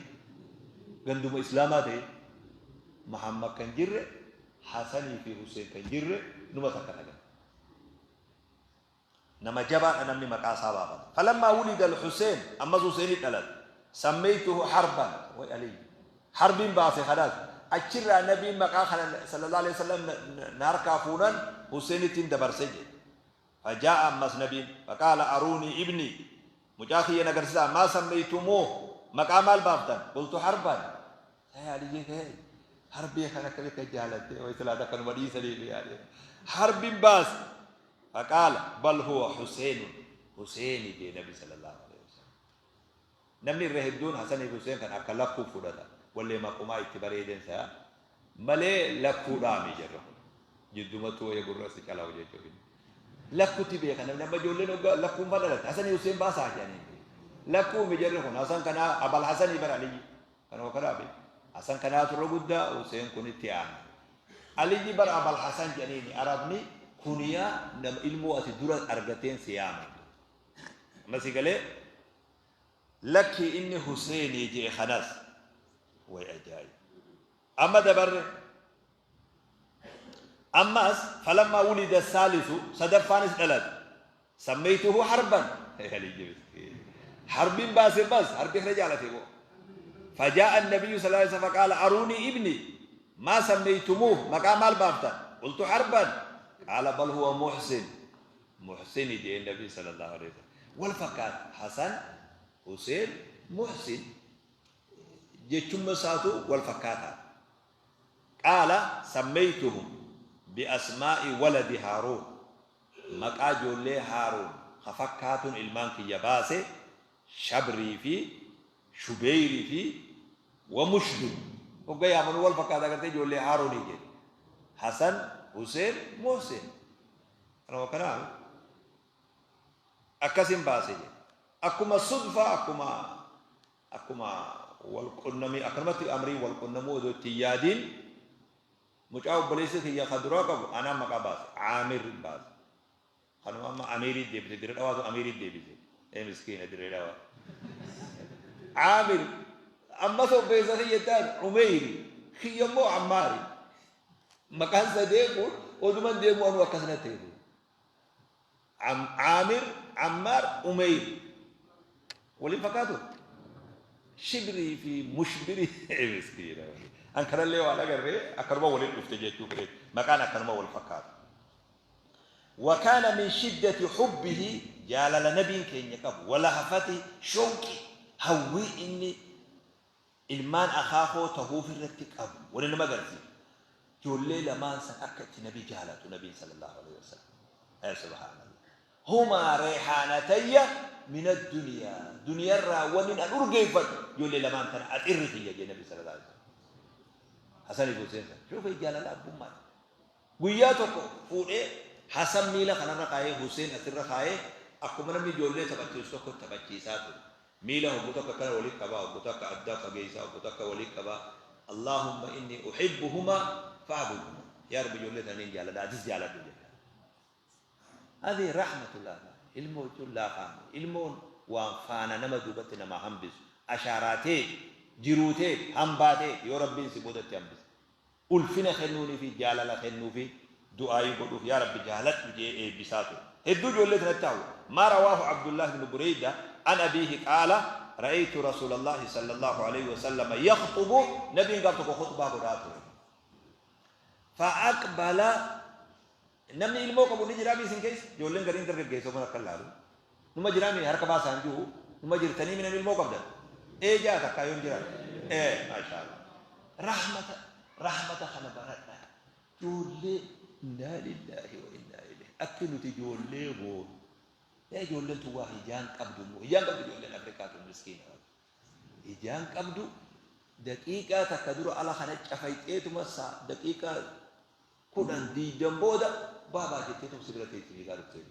Ganduma Islaamaa ta'e Muhammad kan jirre Hasanii fi Hussein kan jirre numa takka tagan. Nama jabaadha namni maqaa isaa baafata. Falammaa wulida al-Hussein, ammas Husseini dhalate. Sammeeytuhu harban, way Aliyyi. Harbiin baase kanaas. Achirraa Nabiin maqaa kana sallallahu alaihi wasallam na harkaa fuunan Husseinitti dabarse jedhe. Fajaa'a ammas Nabiin, faqaala aruunii ibnii, mucaa kiyya na garsiisaa, maa sammeeytumuuh, maqaa maal baaftan? Qultu harban. Saya Aliyyii ka'ee harbii kan akkami akka jaalatte way silaa takka numa dhiisaniif yaade. Harbin baase. Faqaala bal huwa Huseenun, Huseeni jee Nabi sallallahu alaihi wasallam. Namni irra hedduun Hasanii fi Huseen kan akka lakkuu fudhata. Wallee maqumaa itti bareeden saya malee lakkuudhaami jarri kun. Jiddumattuu wayya gurra si calawu jechuuf. Lakkutti beeka namni amma ijoolleen hoggaa lakkuun fa dhalatte Hasanii Huseen baasaa jedhanii. Lakkuu mi jarri kun Hasan kanaa Abal Hasanii bara Aliyyi. Kanuma kanaa beeka. Hasan kanaatu irra guddaa Huseen kun itti aana. Aliyyi bara Abal Hasan jedhaniini Arabni kuniyaa nama ilmoo ati dura argateen si yaama. Amma si galee Lakkii inni Huseenii je'e kanas way ajaa'ib. Amma dabarre. Ammas falammaa wulida saalisu, sadaffaanis dhalate. Sammeeytuhu harban. Harbiin baase bas harbii kana jaalate boo. Fajaa'a nabiyyu sallallahu alaihi wasallam faqaala aruunii ibni maa sammeeytumuuh, maqaa maal baaftan? Qultu harban. Qaala bal huwa muhsin. Muhsini je'een Nabiin sallallahu aleyhi wa sallam. Wal fakkaata Hasan, Huseen, Muhsin jechumma isaatu wal fakkaataadha. Qaala sammaytuhum bi asmaa'i waladi Haaruun, maqaa ijoollee Haaruun ka fakkaatuun ilmaan kiyya baase, Shabrii fi Shubeyri fi wa Mushdud. Hogga yaamanu wal fakkaata agartee ijoollee Haaruunii jedhe. Hasan, Huseen, Muhsin. Kanuma kanaan akkasin baase jedhe. Akkuma sudfa akkuma akkuma wal qunnamii akkanumatti amrii wal qunnamuu odoo itti hin yaadiin mucaa obboleessi kiyya ka duraa qabu anaan maqaa baase, Aamir baase. Kanuma amma Amiirii deebise, Dirree Dhawaatu Amiirii deebise. Ee miskiina Dirree Dhawaa. Aamir ammas obboleessa kiyya itti aanu Umeyri, kiyya immoo Ammaari. Maqaan sadeen kun oduman deemuu anuu akkas natti ta'e. Aamir, Ammaar, Umeyr. Waliin fakkaatu? Shibrii fi mushbirii miskiina. An kanallee waan agarree akkanuma waliin dhufte jechuu fedhe. Maqaan akkanuma wal fakkaata. Wakaana min shiddati hubbihi, jaalala nabiin keenya qabu, walahafati shawqi, hawwii inni ilmaan akaakoo tahuuf irratti qabu wani nama agarsiisu, ijoollee lamaan san akka itti nabi jaalatu nabiin sallallahu alaihi wasallam. Ee subhaanallah, humaa reehaanatayya min addunyaa, duniyarraa wanin an urgeeffadhu ijoollee lamaan tana, axirri kiyya jee nabi sallallahu alaihi wasallam Hasanii fi Huseen san. Shuufee jaalala abbummaati. Guyyaa tokko fuudhee Hasan miila kanarra kaayee Huseen asirra kaayee akkuma namni ijoollee taphachiisu tokko taphachiisaa ture. Miila hoggu takka akkana wali qabaa, hoggu takka adda fageeysaa, hoggu takka wali qabaa. Allaahumma innii uhibbuhumaa fa'abudhumaa. Yaa Rabbi, ijoollee tana niin jaaladha, atis jaaladhu jedha. Hadhihi rahmatul aaba'i. Ilmoo jechuun laafaami. Ilmoon waan faana nama duubatti namaa hambisu. Ashaaraa teeti, jiruu teeti, hambaa teeti yoo Rabbiin si boodatti hambise. Ulfina kennuunii fi jaalala kennuufii, du'aa'ii godhuuf, yaa Rabbi jaaladhu je'ee eebbisaa ture. Hedduu ijoollee tanatti hawwa. Maa rawaahu Abdullaah ibnu Bureyda an abiihi qaala ra'aytu Rasuulallaahi sallallaahu aleyhi wa sallama yakhxubu, Nabiin gaaf tokko khuxbaa godhaa ture. Fa'aqbala, namni ilmoo qabu ni jiraamii isin keessa? Ijoolleen gariin dargaggeessa kun akka laalu. Numa jiraamii harka baasaan jiru. Numa jirtanii mina ilmoo qabdan? Ee jaa takkaa yoon jiran. Ee maashaallah. Rahmata rahmata kana baradha. Ijoollee innaa lillaahi wa innaa ilayhi. Akki nuti ijoollee goonu. Yaa ijoolleen tun waa hijaan qabdu immoo. Hijaan qabdu ijoolleen Afrikaa tun miskiina. Hijaan qabdu daqiiqaa takka dura ala kana cafayxeetuma saa daqiiqaa 10 20 booda baabaa jetteetuma si bira teessi fiigaa dhuftee.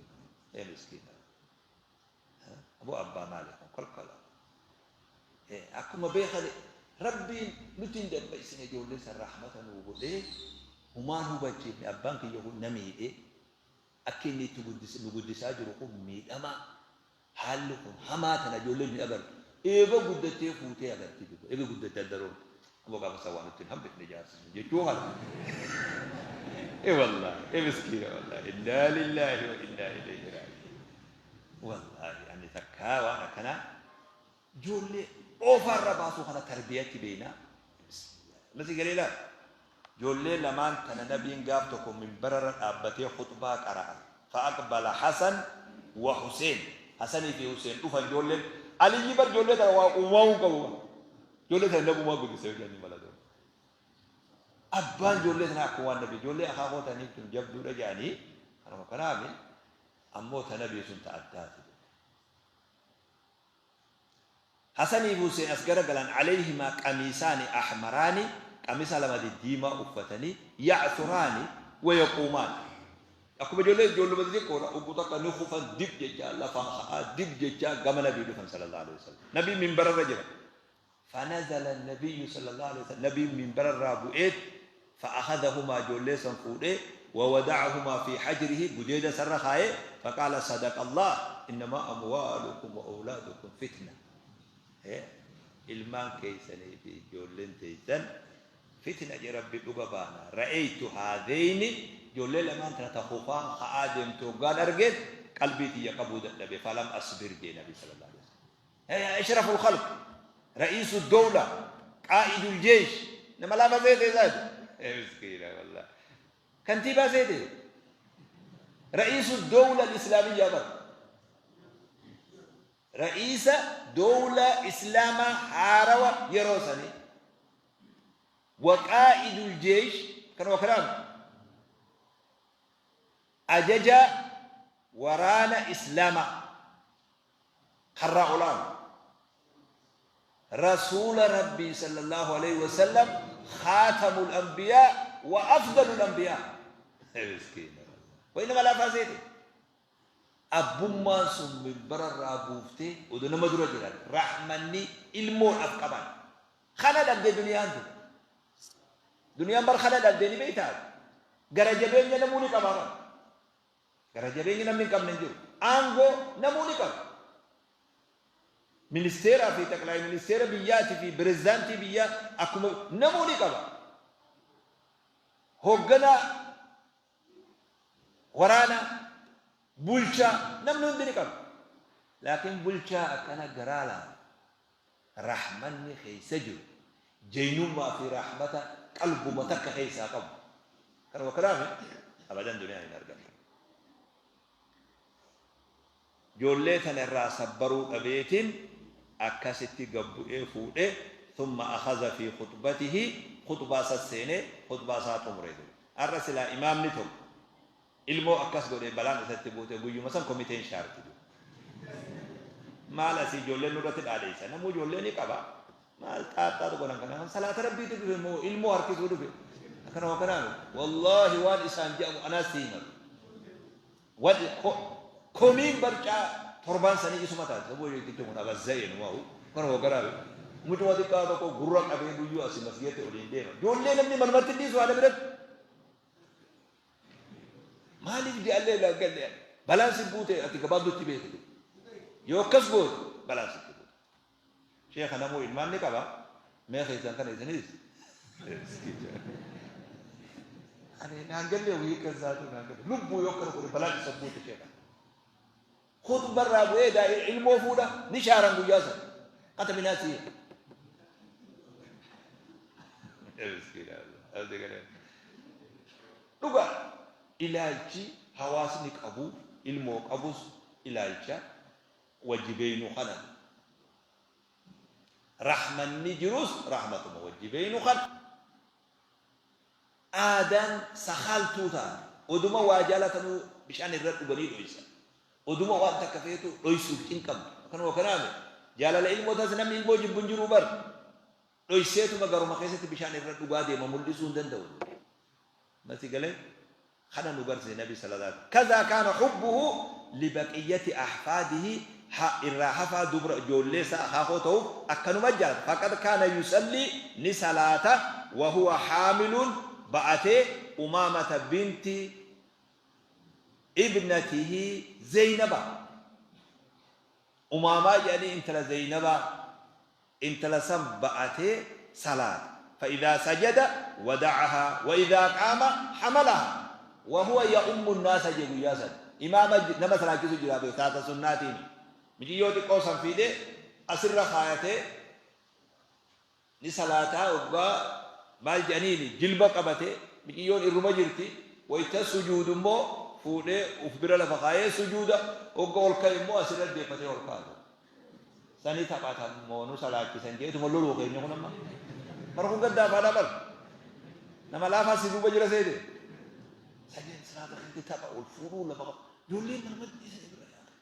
Ee miskiina. Aboo abbaa maali kun kolkola. Akkuma beekani Rabbiin nuti hin dammaysine ijoollee san rahmata nuu godhee humaan hubachiifne abbaan kiyya kun na miidhee akki inni itti guddise nu guddisaa jiru kun miidhamaa haalli kun hamaa tana ijoolleen hin agartu eega guddattee fuutee agarti duuba eega guddattee adda roorte ammoo gaafa san waa nutti hin hambifne jaarsi sun jechuu kana e wallaahi e miskiina wallaahi innaa lillaahi wa innaa ilayhi raaji'uun wallaahi ani takkaa waan akkanaa Ijoollee dhoofaa irra baasuu kana tarbiyatti beeyna. Amma si galee laal. Ijoollee lamaan tana nabiin gaaf tokko minbara irra dhaabbatee khuxbaa qara'a. Fa'aqbala Hasan wa Huseen. Hasanii fi Huseen dhufan ijoolleen. Aliyyi bar ijoollee tana waa uumaamuu hin qabu. Ijoollee tana nabumaa guddise yoo jedhanii mala ta'u. Abbaan ijoollee tanaa akkuma waan nabi ijoollee akaakoo tanii tun jabduudha jedhanii kanuma kanaami ammoo ta nabii sun ta addaati. Hasanii fi Huseen as garagalan alayhimaa qamiisaani ahmaraani qamisa lama diddiimaa uffatanii ya'thuraani wa yaquumaan akkuma ijoollee ijoolluma xixiqqoodha ugguu takka ni kufan dib jechaa lafaa ka'aa dib jechaa gama nabii dhufan sallallahu alaihi wasallam nabiin minbararra jira fanazala nabiyyu sallallahu alaihi wasallam nabiin minbararraa bu'eet fa'akhadhahumaa ijoollee san fuudhee wawada'ahumaa fi hajrihi gudeeda isarra kaaye faqaala sadaqa Allah innamaa amwaalukum wa awlaadukum fitna ilmaan keessanii fi ijoolleen teessan fitna je Rabbi dhuga baana ra'aytu haadheyni ijoollee lamaan tana ta kufaan ka'aa deemtu hoggaan argeen qalbii tiyya qabuu dadhabe falam asbir jee nabi sallallahu alaihi wasallam Ashraful khalq, ra'iisu dowla, qaa'idul jeesh, nama laafa seete isaati. Miskiina wallah. Kantiibaa seete. Ra'iisu dowla islaamiyyaa bar. Ra'iisa dowla islaamaa haarawa yeroo sanii. Wa qaa'idul jeesh kanuma kanaan ajaja waraana islaamaa. Karraa olaanu. Rasuula Rabbii sallallahu aleyhi wa sallam khaatamul anbiyaa wa afdalul anbiyaa. Miskiina wallahi. Wayi nama laafaa seete. Abbummaan sun minbara irraa buuftee odoo nama dura jiran rahmanni ilmoodhaaf qaban. Kana dhabde duniyaan tun. Duniyaan bar kana dhabde ni beektaa? Gara jabeenya namuu ni qabaa bar. Gara jabeenya namni hin qabne hin jiru. Aangoo namuu ni qaba. Ministeeraa fi xaqlaay ministeera biyyaati fi pirezidaantii biyyaa akkuma namuu ni qaba. Hoogganaa waraanaa bulchaa namni hundi ni qaba. Laakiin bulchaa akkana garaa laafu rahmanni keessa jiru jeynummaa fi rahmata qalbuma takka keessaa qabu. Kanuma kanaami abadan duniyaa hin argattu. Ijoollee tana irraa sabbaruu dhabeetiin akkasitti gad bu'ee fuudhe thumma akhaza fi khuxbatihi khuxbaa isa seenee khuxbaa isaa xumure. Har'a silaa imaamni tokko Ilmoo akkas godhee balaan isatti buute guyyuma san komiteen shaarti duuba. Maal asii ijoolleen nurratti dhaadheessa namuu ijoollee ni qaba. Maal xaaxxaatu godhan kana kan salaata rabbiitu dhufe moo ilmoo harkisuu dhufe akkana waa kanaa miti. Wallaahi waan isaan jedhamu anaas si himatu. Wan komiin barcaa torbaan sanii isuma taate saboo jechicha kun abazza'e numahu kana waa kanaa miti. Mucuma xiqqaa tokko gurra qabee guyyuu asii masgiidatti oliin deema. Ijoollee namni manumatti hin dhiisu haadha biratti. Maaliif je'allee irraa galle ani. Balaan si buute ati gabaabdutti beeki duuba. Yoo akkas goote balaan sitti buute. Sheekha namuu ilmaan ni qaba. Mee keessan kana isinis. Ani naan galle hiika isaatu naan galle. Lubbuu yoo akkana godhe balaan isa buute sheekha. Khutba irraa bu'ee daa'ii ilmoo fuudha ni shaaran guyyaa sana. Qata minaasii. Dhugaa ilaalchi hawaasni qabu ilmoo qabus ilaalcha wajji beeynu kana. Rahmanni jirus rahmatuma wajji beeynu kana. Aadaan sakaaltuu taate. Oduma waa jaalatanuu bishaan irra dhuganii dhoysan. Oduma waan takka feetu dhoysuuf cinqamtu. Akkanuma kanaami. Jaalala ilmoo taas namni ilmoo jibbu hin jiruu bar. Dhoyseetuma garuma keessatti bishaan irra dhugaa deema mul'isuu hin danda'u. Masi galee kana nu garsiise Nabi sallallahu alaihi wasallam. Kazaa kaana hubbuhu libaqiyyati ahfaadihi ha irraa hafaa dubra ijoollee isaa akaakoo ta'uuf akkanuma jaalata. Faqad kaana yusallii ni salaata wa huwa haamilun ba'atee Umaamata binti ibnatihi Zeynaba. Umaamaa jedhanii intala Zeynabaa intala san ba'atee salaata. Fa'idhaa sajada wada'ahaa wa'idhaa qaama hamalahaa wa huwa ya'ummu nnaasa jee guyyaa san imaama nama salaachisu jira bee taata sunnaatiimi miciyyoo xiqqoo san fiidee asirra kaayatee ni salaataa hoggaa maal jedhaniini jilba qabate miciyyoon irruma jirti wayta sujuudu immoo fuudhee uf bira lafa kaayee sujuuda hogga ol ka'e immoo asirra deeffatee ol kaa'ata. Sani taphatan moo nu salaachisan jeetuma loluu keenya kun amma. Bara kun gaddaafaadha bar. Nama laafaa si duuba jira seete. Sajeen salaata keetti tapha ol fuudhuu lafa qaba. Ijoolleen nama dhiisa bira yaata.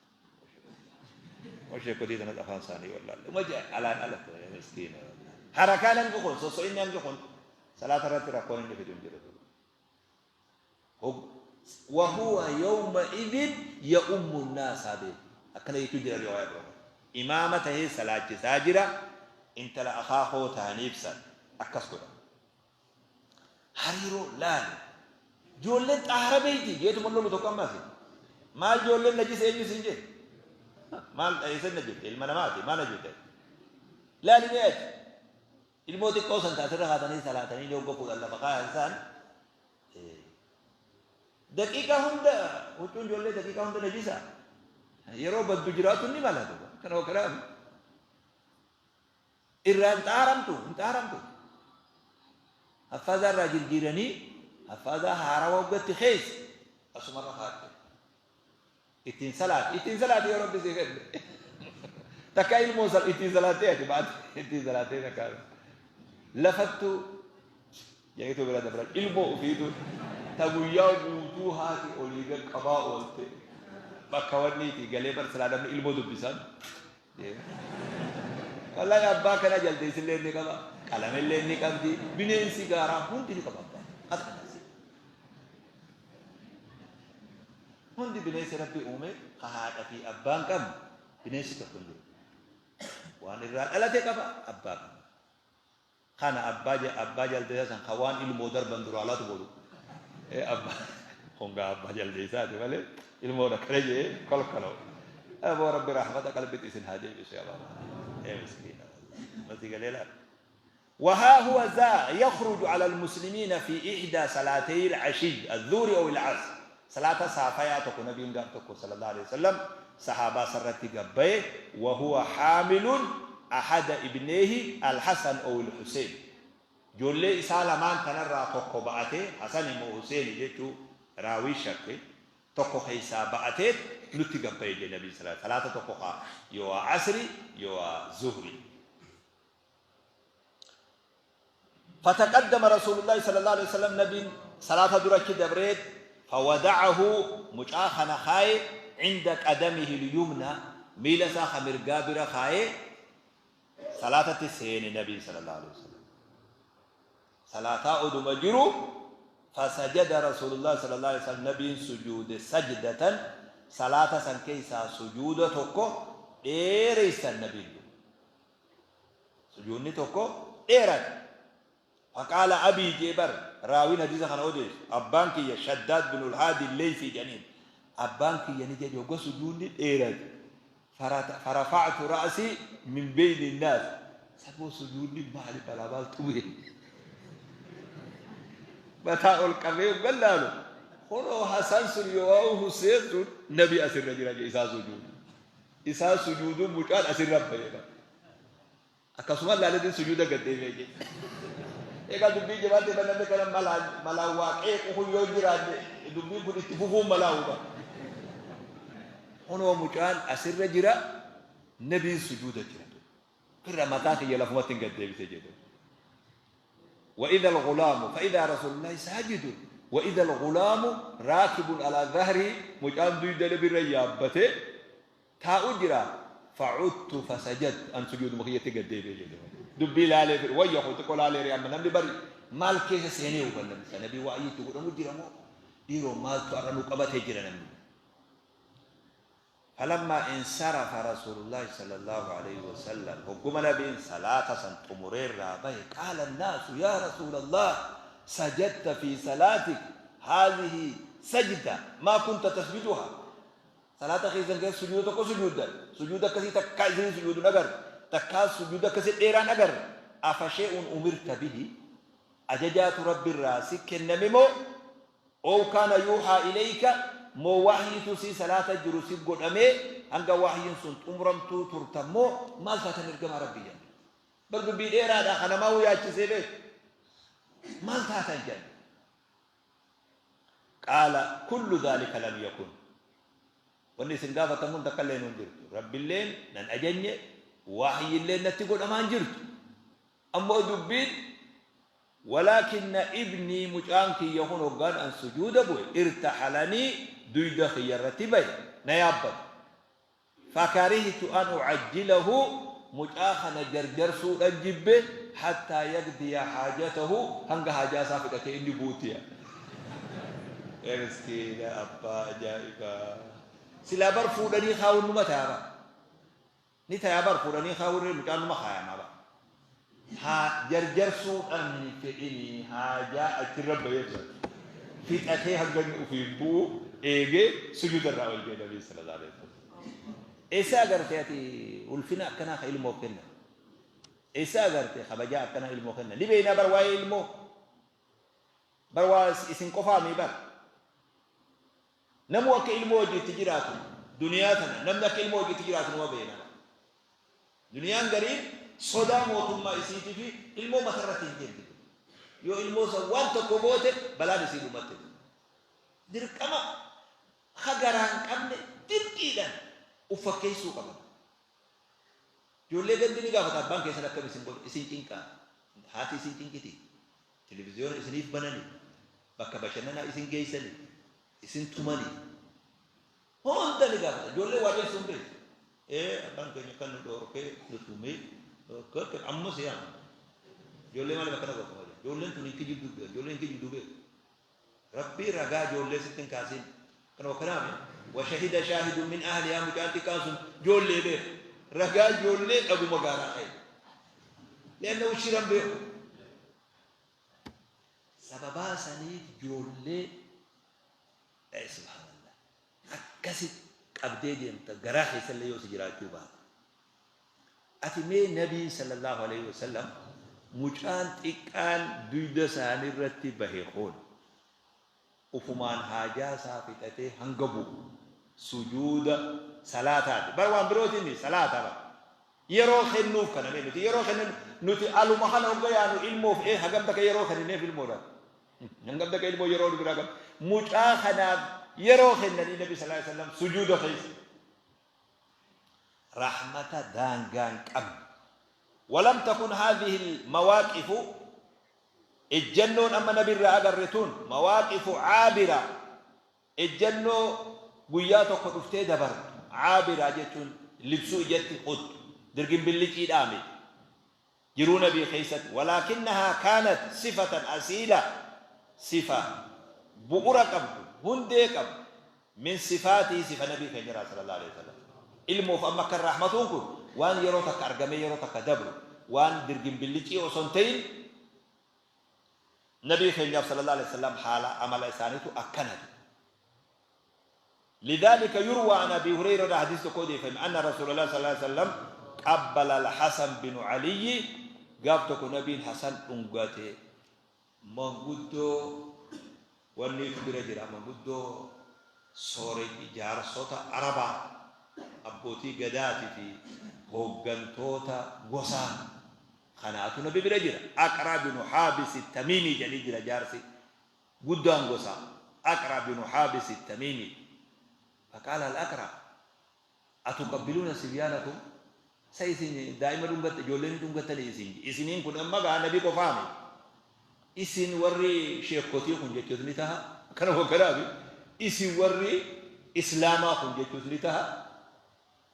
Sheekotii tanas afaan isaanii wallaalle. Uma jee alaan ala miskiina. Harakaan hangi kun sosso'inni hangi kun salaata irratti rakkoon inni fidu hin jiru. Wahuwa yawma idin ya'ummu naasaa beeku. Akkana jechuu jira riwaayaa biroo. Imaama tahee salaachisaa jira intala akaakoo tahaniif san akkas godha. Hariiroo laali. Ijoolleen xaahara beeyti jeetuma lolu tokko ammas. Maal ijoolleen najisa eenyu siin jee? Maal eessa najifte ilma namaati maal najifte? Laali mee ati. Ilmoo xiqqoo san taasirra kaatanii salaatanii ni hogga fuudhan lafa kaayan san daqiiqaa hunda huccuun ijoollee daqiiqaa hunda najisa. Yeroo baddu jiraatu ni mala. Kana kanaaf Irraa hin xaaramtu, hin xaaramtu. Haffaazaa irraa jirjiiranii haffaazaa haarawa hoggatti keessa asumarra kaatte. Ittiin salaati, ittiin salaati yoo Rabbi sii kenne. Takka ilmoo ittiin salaattee ati baate ittiin salaattee takka lafattu jedhetu bira dabran ilmoo ofiitu ta guyyaa guutuu haati olii gad qabaa oolte bakka wanniiti galee bar silaa namni ilmoo dubbisan. Wallahi abbaa kana jaldeessillee ni qaba, qalamellee ni qabdi, bineensi gaaraa hundi ni qaba abbaa. Akkas. Hundi bineensi Rabbi uume ka haadha fi abbaan qabne bineensi tokko hin jiru. Waan irraa dhalate qaba, abbaa qaba. Kana abbaa abbaa jaldeessaa san ka waan ilmoo darban duraa laatu godhu. Ee abbaa kun gaa abbaa jaldeessaati malee ilmoon akkana jee kolkoloo. Aboo Rabbi rahmata qalbitti isin haa deebisu yaa baaba. Ee miskiina wallahi. Mati galee laal. وها هو ذا يخرج على المسلمين في إحدى صلاتي العشي الظهر أو العصر صلاة صافيا تكو نبي قام تكو صلى الله عليه وسلم صحابة سرتي قبي وهو حامل Ahada ibneehi Al-Hasan ow Al-Huseen. Ijoollee isaa lamaan tanarraa tokko ba'atee, Hasani moo Huseeni jechuu raawii shakke, tokko keessaa ba'ateet nutti gad baye jedhe Nabiin salaata tokko ka yooaa Asrii yooaa Zuhrii. Fataqaddama Rasuulullaahi sallallaahu aleyhi wasallam Nabiin salaata dura achi dabreet fawada'ahu mucaa kana kaaye inda qadamihi lyumna miila isaa ka mirgaa bira kaayee salaatatti seene Nabiin sallallaahu aleyhi wasallam. Salaataa oduma jiru fasajada Rasuulullaahi sallallaahu aleyhi wasallam Nabiin sujuude sajdatan salaata san keessaa sujuuda tokko dheereysan Nabiin. Sujuudni tokko dheerate. Faqaala abii jee bar raawiin hadiisa kana odeessu abbaan kiyya Shaddaad binul Haadi Leysii jedhaniin abbaan kiyya ni jedhe hogga sujuudni dheerate farafa'tu ra'sii min beyni naas saboo sujuudni maali balaa maaltu bu'e mataa ol qabee hogga laalu kunoo Hasan sun yoo Huseen sun nabi asirra jira jee isaa sujuudu isaa sujuudu mucaan asirra ba'e bara. Akkasuma laaleetiin sujuuda gad deebi'e jedhe. Egaa dubbii jabaatte bara namni kana malaan malaan waa qeequ kun yoo jiraanne dubbiin kun itti fufuun malaa huba. Kunoo mucaan asirra jira nabiin sujuuda jira. Firra mataa kiyya lafumatti hin gaddeebise jedhe. وإذا الغلام فإذا رسول الله ساجد وإذا الغلام راكب على ظهره mucaan duyda nabirra yaabbate taa'u jira. فعدت فسجدت an sujuuduma kiyyatti gaddeebi'e jedhe. Dubbii laalee fedhu wayya koo xiqqoo laalee amma namni bari maal keessa seenee hubanna isa nabii waa'ee itti godhamu jira moo dhiiroo maaltu har'a nu qabatee jira namni. فلما انصرف رسول الله صلى الله عليه وسلم hogguma nabiin salaata san xumureerraa bahe، قال الناس يا رسول الله سجدت في صلاتك هذه سجدة ما كنت تسجدها. Salaata keessan keessa sujuuda tokko sujuuddan, sujuuda akkasii takkaa isin sujuudu agarre, takkaa sujuuda akkasii dheeraan agarre. أفشيء أمرت به ajajaatu rabbi irraa si kenname moo أو كان يوحى إليك moo wahyiitu si salaata jiru si godhamee hanga wahyiin sun xumuramtuu turtan moo maal taatan ergamaa rabbii jedhan? Bar dubbii dheeraadha kanamaa yaachisee beeku. Maal taatan jedhan. قال كل ذلك لم يكن. Wanni isin gaafatan kun takka illee nuun jirtu. Rabbiilleen nan ajanye, wahyilleen natti godhamaan jirtu. Ammoo dubbiin ولكن ابني mucaan kiyya kun hoggaan an sujuuda bu'e ارتحلني duyda kiyya irratti bahe na yaabbate. فكرهت أن أعجله mucaa kana jarjarsuudhan jibbe حتى يقضي حاجته hanga haajaa isaa fixatee inni buutiya. Miskiina abbaa ajaa'ibaa. Silaa bar fuudhanii kaawun numa ta'a bara. Ni ta'a bar fuudhanii kaawun mucaan numa kaayamaa bara. Haa jarjarsuudhaan hin fedhinii haajaa achirra bahee fixatee hanga inni ofiin bu'u eegee sujuuda irraa ol jedhe Nabii صلى الله عليه وسلم. Eessa agartee ati ulfina akkanaa ka ilmoof kennan? Eessa agartee kabajaa akkanaa ilmoo kennan? Ni beeknaa bar waa'ee ilmoo. Bar waa isin qofaamii bar. Namuu akka ilmoo hojiitti jiraatu duniyaa tana namni akka ilmoo hojiitti jiraatu numa beekna. Duniyaan gariin sodaa mootummaa isiitii fi ilmoo matarratti hin jirti. Yoo ilmoo san waan tokko goote balaan isii dhumatte. Dirqama ha garaan qabne dirqiidhaan uffakkeessuu qaban. Ijoollee gandi ni gaafata, abbaan keessan akkam isin godhe, isin cinqaa, haati isin cinqiti, televiziyoona isiniif banani, bakka bashannanaa isin geessani, isin tumani, hunda ni gaafata. Ijoollee waa dheessuun beeku. Ee, abbaan keenya kan nu dhoorkee nu tumee ammas yaa ijoollee maaliif akkana godhama? Ijoolleen tun hin kijibdu, ijoolleen hin kijibdu beeku. Rabbii ragaa ijoollee sitti hin kaasin. Kanuma kanaaf وشهد شاهد من أهلها mucaan xiqqaan sun ijoollee beeku. Ragaa ijoollee dhaguma gaaraa ka'e. لأنه shiran beeku. Sababaa saniif ijoollee سبحان الله akkasi qabdee deemta garaa keessallee yoo si jiraachuu baata. Ati mee nabiin صلى الله عليه وسلم mucaan xiqqaan duyda isaanii irratti bahe kun ufumaan haajaa isaa fixatee hanga bu'u sujuuda salaataati. Bar waan birootiin salaata bara. Yeroo kennuuf kana mee nuti yeroo kennan nuti aluma kana hogga yaanu ilmoof ee hagam takka yeroo kennineef ilmoodha. Hangam takka ilmoo yeroo nu biraa qaba. Mucaa kanaaf yeroo kennanii nabi صلى الله عليه وسلم sujuuda keessa. Rahmata daangaan qabne. ولم تكن هذه المواقف ejjannoon amma nabirraa agarre tun مواقف عابرة ejjannoo guyyaa tokko dhuftee dabartu. عابرة jechuun libsuu ijatti quttu dirgin billiciidhaa miti jiruu nabii keessatti. ولكنها كانت صفة أصيلة sifa bu'ura qabdu, hundee qabdu, من صفاته sifa nabii keenya صلى الله عليه وسلم. Ilmoof amma akka rahmatuun kun waan yeroo takka argamee yeroo takka dabru, waan dirgin billicii osoo hin ta'in, nabii keenyaaf صلى الله عليه وسلم haala amala isaaniitu akkanatu. لذلك يروى عن ابي هريره حديث كودي فهم ان رسول الله صلى الله عليه وسلم قبل الحسن بن علي. Gaaf tokko nabiin Hasan dhungate. Manguddoo wanni bira jira, manguddoo sooreyyii jaarsota Arabaa, abbootii gadaatii fi hooggantoota gosaa kanaatu nabi bira jira. Aqraa binu Haabis Tamiimii jedhanii jira, jaarsi guddaan gosaa Aqraa binu Haabis Tamiimii. فقال الأقرع أتقبلون صبيانكم? Sa isin daa'ima dhungatta, ijoollee ni dhungattanii isin. Isiniin kun amma gaa nabi qofaa miti. Isin warri sheekkotii kun jechuus ni taha. Kanuma kanaafi isin warri islaamaa kun jechuus ni taha.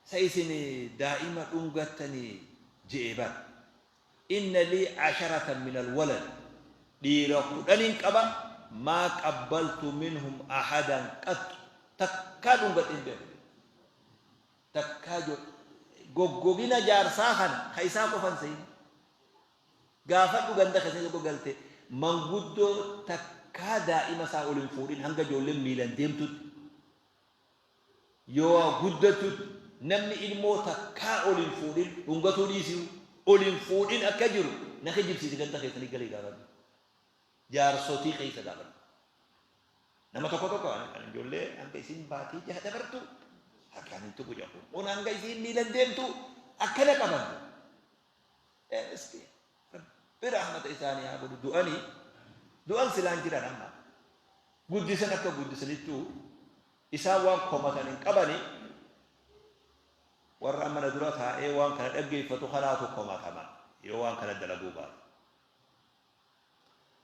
Sa isin daa'ima dhungattanii je'e bar. Inna lii asharatan minal walad dhiira kudhanin qaba maa qabbaltu minhum ahadan qaxxu takkaa dhungadhe hin beeku jedhe. Takkaa goggogina jaarsaa kana ka isaa qofa hin sehin. Gaafadhu ganda keessa tokko galte manguddoo takkaa daa'ima isaa ol hin fuudhin hanga ijoolleen miilan deemtutti. Yoo guddattutti namni ilmoo takkaa ol hin fuudhin dhungatuu dhiisiu ol hin fuudhin akka jiru na kijibsiisi ganda keessanii galii gaafadhu. Jaarsotii keessa gaafadhu. Nama tokko tokko kan ijoollee hanga isiin baatii jaha dabartu harkaan hin tuqu jedhu. Kun hanga isiin miilan deemtu akkana qaban. Ee miskiin. Rabbi rahmata isaanii haa godhu du'anii du'an silaan jiran amma. Guddisan akka guddisanittuu isaan waan komatan hin qabani warra amma na dura taa'ee waan kana dhaggeeffatu kanaatu komatama yoo waan kana dalaguu baate.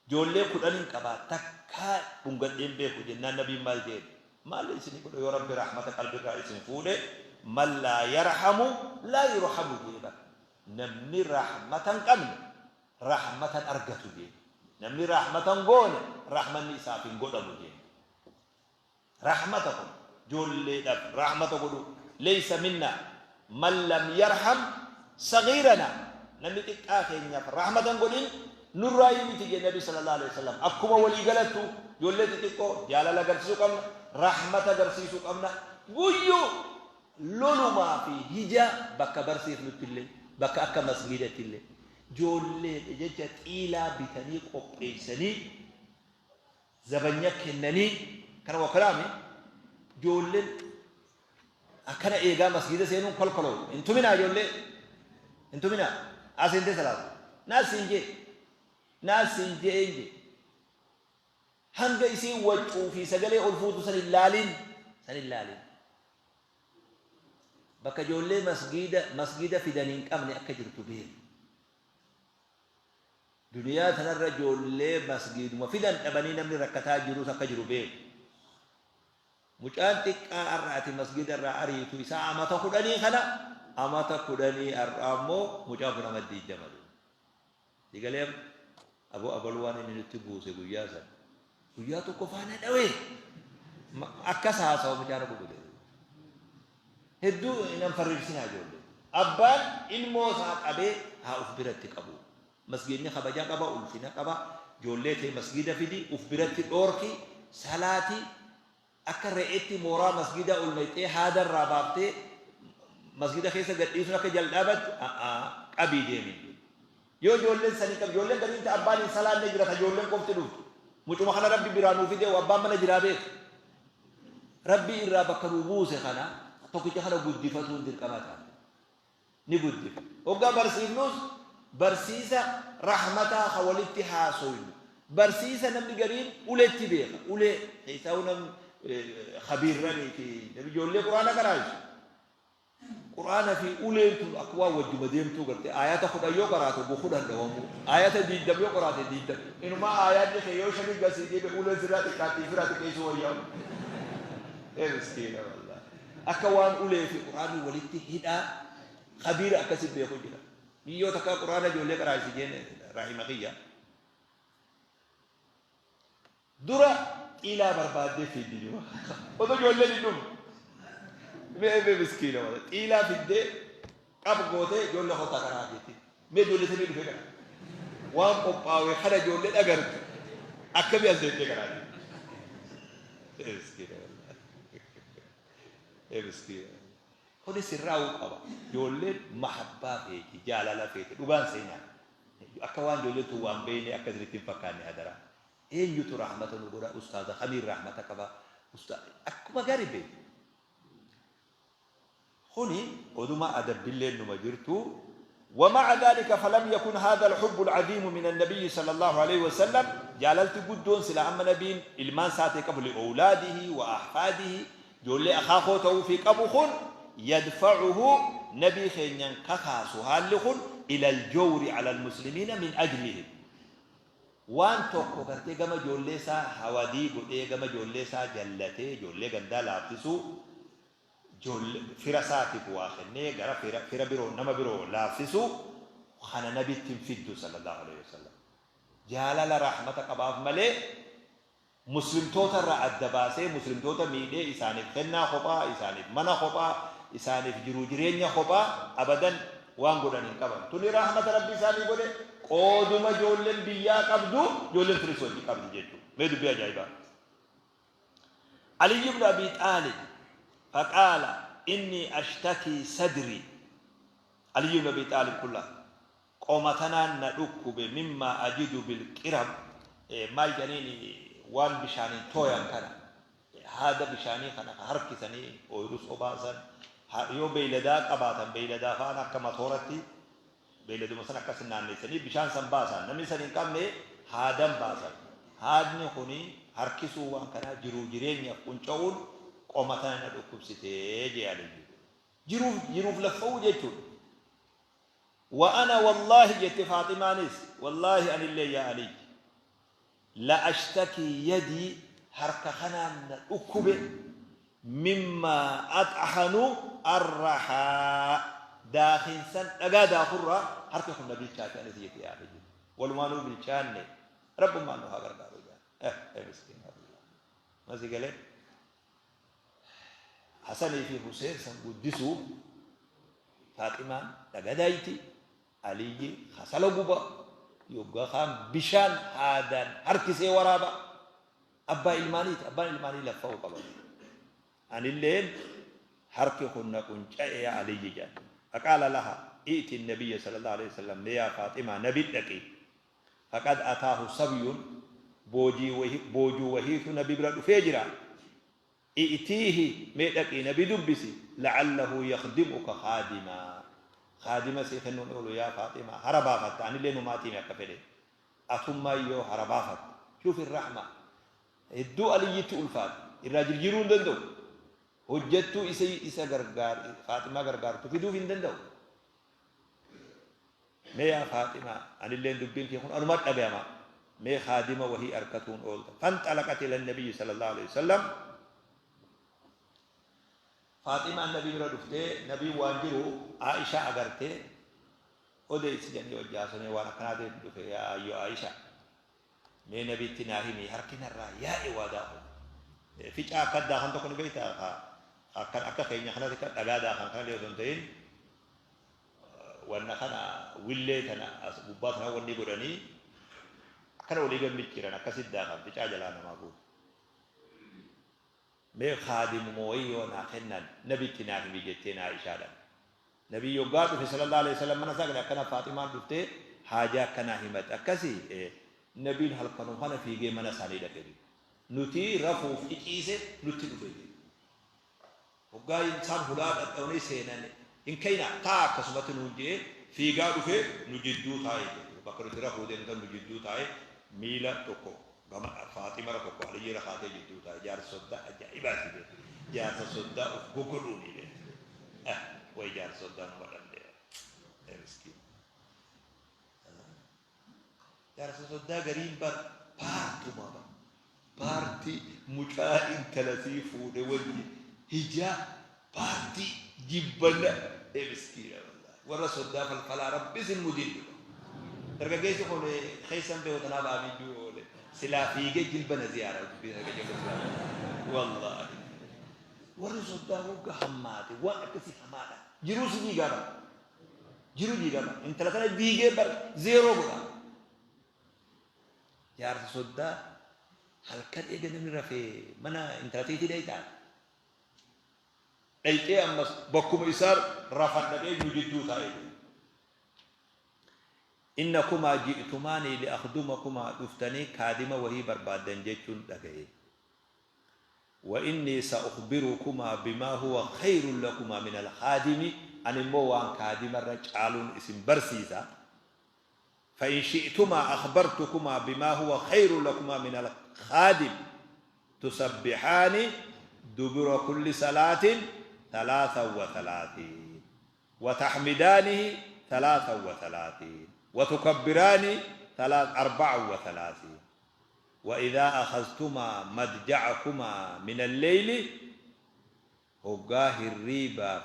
Ijoollee kudhanin qabaa takkaa dhungadhee hin beeku jennaan nabiin maal jeen? Maal isinii godha yoo Rabbi rahmata qalbirraa isin fuudhe man laa yarhamu laa yurhamu jee bar. Namni rahmata hin qabne rahmata hin argatu jeen. Namni rahmata hin goone rahmanni isaaf hin godhamu jeen. Rahmata kun ijoolleedhaaf rahmata godhuu leysa minna man lam yarham saghiirana namni xiqqaa keenyaaf rahmata hin godhin nurraayii miti jedhe nabi sallallahu alaihi wasallam. Akkuma walii galattu ijoollee xixiqqoo jaalala agarsiisuu qabna, rahmata agarsiisuu qabna. Guyyuu lolumaa fi hija bakka barsiifnutti illee bakka akka masgiidatti illee ijoollee jecha xiilaa bitanii qopheessanii zabanya kennanii kana wakalaami ijoolleen akkana eegaa masgiida seenuun kolkoloo hin tuminaa, ijoollee hin tuminaa, as seentee salaatu naas siin jee naas siin je'een jee hanga isiin waccuu fi sagalee ol fuutu san hin laalin san hin laalin. Bakka ijoollee masgiida masgiida fidan hin qabne akka jirtu beeku. Duniyaa tanarra ijoollee masgiiduma fidan dhabanii namni rakkataa jirus akka jiru beeku. Mucaan xiqqaa har'a ati masgiida irraa ariitu isaa amata kudhanii kana amata kudhanii har'aa immoo mucaan kun amata 20 dhufe. Si galee amma? Aboo abaluu waan inni nutti buuse guyyaa san. Guyyaa tokko faana dhawee. Akkas haasawa mucaan akka godhe. Hedduu hin anfarrirsinaa ijoollee. Abbaan ilmoo isaa qabee haa uf biratti qabu. Masgiidni kabaja qaba, ulfina qaba. Ijoollee tee masgiida fidi, uf biratti dhoorki, salaati, akka re'eetti mooraa masgiidaa ol nayxee haada irraa baaftee masgiida keessa gad dhiisuun akka jaldhaabattu a'aa qabii deemi. Yoo ijoolleen sanii qabi, ijoolleen gariin ta abbaan hin salaanne jira ta ijoolleen qofti dhuftu. Mucuma kana Rabbi biraa nuu fidee abbaan mana jiraa beeka. Rabbi irraa bakka nuu buuse kana tokkicha kana guddifatuun dirqama ta'a. Ni guddifna. Hoggaa barsiifnus barsiisa rahmataa ka walitti haasoynu. Barsiisa namni gariin uletti beeka. Ulee keessaahuu namni khabiirranii fi namni ijoollee quraana qaraa'isu. Qur'aana fi uleen tun akka waan wajjuma deemtuu garte aayata 10 yoo qaraate oggu 10 dhawamuu aayata 20 yoo qaraate 20 inumaa aayaanni kee yoo shanii gad sii deebi'e uleen sirraa xiqqaatti ifirraa xiqqeessuu wayyaa. Ee miskiina wallahi akka waan ulee fi qur'aanni walitti hidhaa khabiira akkasi beeku jira. Yoo takkaa qur'aana ijoollee qaraayisi jeen rahima kiyya. Dura xiilaa barbaaddee fiddi dura. Otoo ijoolleen hin dhufne. Mee mee miskiina wala xiilaa fiddee qab gootee ijoollee kottaa karaa jetti. Mee ijoollee samii dhufee kana. Waan qophaa'e kana ijoollee dhagartu akkamii as deemtee karaa jetti. Ee miskiina wala. Ee miskiina. Kuni sirraa'uu qaba. Ijoolleen mahabbaa feeti, jaalala feeti, dhugaan seenaa. Akka waan ijoolleen tun waan beekne akka isinitti hin fakkaanne hadaraa. Eenyutu rahmata nu godha? Ustaaza kamiin rahmata qaba? Akkuma gaarii beektu. Kuni oduma adabbilleen numa jirtu. ومع ذلك فلم يكن هذا الحب العظيم من النبي صلى الله عليه وسلم جاللتي قدون سلا أما نبين إلمان ساتي قبل لأولاده وأحفاده جولي أخاخو في قبخ يدفعه. Nabii keenyan kakaasu haalli kun ilal jawri alal muslimiina min ajlihim. Waan tokko gartee gama ijoollee isaa hawadii godhee gama ijoollee isaa jallatee ijoollee gandaa laaffisuu ijoollee fira isaatiif waa kennee gara fira fira biroo nama biroo laaffisuu kana nabitti hin fiddu sallallahu alaihi wasallam. Jaalala rahmata qabaaf malee Muslimtoota irraa adda baasee muslimtoota miidhee isaaniif kennaa kophaa, isaaniif mana kophaa, isaaniif jiruu jireenya kophaa abadan waan godhan hin qaban. Tuni rahmata Rabbi isaanii godhe qooduma ijoolleen biyyaa qabdu ijoolleen tunis wajji qabdi jechuudha. Mee dubbii ajaa'ibaa. Aliyyi ibn Abi Xaalib faqaala inni ashtakii sadrii. Aliyyi ibn Abi Xaalib kulla Qoma tanaan na dhukkube mimmaa ajidu bil qirab maal jedhaniin waan bishaaniin tooyan kana haada bishaanii kana ka harkisanii ooyrus obaasan yoo beeyladaa qabaatan beeyladaa fa'aan akka matooratti beeyladuma san akkas naanneessanii bishaan san baasan namni san hin qabne haadan baasan haadni kuni harkisuu waan kanaa jiruu jireenyaaf qunca'uun qoma tana na dhukkubsitee jee Aliyyi jiruuf jiruuf laffa'uu jechuudha. Wa ana wallaahi jette Faaximaanis wallaahi anillee yaa Aliyyi la ashtakii yadii harka kanaan na dhukkube mimmaa axhanu arrahaa daakinsan dhagaa daakurraa harki kun na bilchaate anis jette yaa Aliyyi walumaanuu bilchaanne rabbummaan nu haa gargaaru jaan eh eh miskiin Allah masi galee Hasanii fi Huseen san guddisuuf Faaximaan dhaga daayti, Aliyyi kasala guba, yoggaa kaan bishaan haadaan harkisee waraaba. Abbaa ilmaaniiti, abbaan ilmaanii laffa'uu qaba. Anilleen harki kun na qunca'e yaa Aliyyi jedhan. Faqaala laha i'ti nabiyya sallallahu alaihi wasallam mee yaa Faaximaa nabi dhaqi. Faqad ataahu sabyun boojuu wahiitu nabi bira dhufee jira. I'tiihi mee dhaqii nabi dubbisi la'allahu yakhdimuka khaadimaa khaadima sii kennuun oolu yaa faaximaa hara baafatta anillee numaatiimi akka fedhe atummaan yoo hara baafatte shuufi rahma hedduu aliyyitti ulfaate irraa jirjiiruu hin danda'u hojjattuu isa isa gargaar faaximaa gargaartu fiduuf hin danda'u Mee yaa Faaximaa, anilleen dubbiin kee kun anuma dhagayama, mee khaadima wahii arkatuun oolta. Fanxalaqat ila nabiyyi sallallahu alaihi wasallam. Faaximaan nabii bira dhuftee, nabiin waan jiru Aishaa agartee odeessi jedhanii wajji haasofnee waan akkanaatiif dhufe yaa ayyoo Aishaa. Mee nabiitti naa himi harki narraa yaa'e waa daaku. Ficaa akka daakan tokko ni beektaa akkan akka keenya kanatti akka dhagaa daakan kana illee osoo hin ta'in wanna kana willee tana as gubbaa tana wanni godhanii akkana walii gad micciiran akkasitti daakan ficaa jalaa namaa guutu. Mee kaadimuma wayii yoo naa kennan nabitti naa himi jetteen Aishaadhaan. Nabii yoggaa dhufe sallallahu alaihi wasallam mana isaa gale akkana Faaximaan dhuftee haajaa akkanaa himate akkasi nabiin halkanuma kana fiigee mana isaanii dhaqe. Nuti rafuuf ciciise nutti dhufe. Hoggaa isaan hulaa dhadhawanii seenan hin ka'inaa taa'aa akkasumatti nuun je'ee fiigaa dhufee nu jidduu taa'e jechuudha. Bakka nuti rafuu deemnu san nu jidduu taa'e miila tokko gama Faaximara tokko Aliyyirra kaatee jidduu taa'e. Jaarsa soddaa ajaa'ibaati beektu. Jaarsa soddaa of goggodhuuni beektu. Eh way jaarsa soddaa numa dhabne. Eh miskiin. Jaarsa soddaa gariin bar paartuma bar. Paartii mucaa intala sii fuudhe wajji hijaa paartii jibbanna ee miskiina wallahi warra soddaa falfalaa rabbi isin mudin dhuga dargaggeessi kun keessan beeku tanaaf aamiin juu oole silaa fiigee jilba na ziyaara dubbii sana qajeelcha silaa wallahi warri soddaa hogga hammaate waan akkasii hamaadha jiruu si diigaa bara jiruu diigaa bara intala tana diigee bara zeeroo godha Jaarsa soddaa halkan eega namni rafee mana intala teetii dhayxaa? Dhayxee ammas bakkuma isaan rafan dhaqee nu jidduu taa'ee jedhe. Innakumaa ji'tumaanii li'akhdumakumaa dhuftanii kaadima wahii barbaaddan jechuun dhagaye. Wa innii sa'ukhbirukumaa bimaa huwa khayrun lakumaa minal khaadimi ani immoo waan kaadimarra caaluun isin barsiisa. فإن شئتما أخبرتكما بما هو خير لكما من الخادم تسبحان دبر كل صلاة 33. Wa taxmidaanihi talaasan wa talaatiin wa tukabbiraani arbacan wa talaatiin wa idhaa akhaztumaa madjacakumaa min alleyli hoggaa hirriibaaf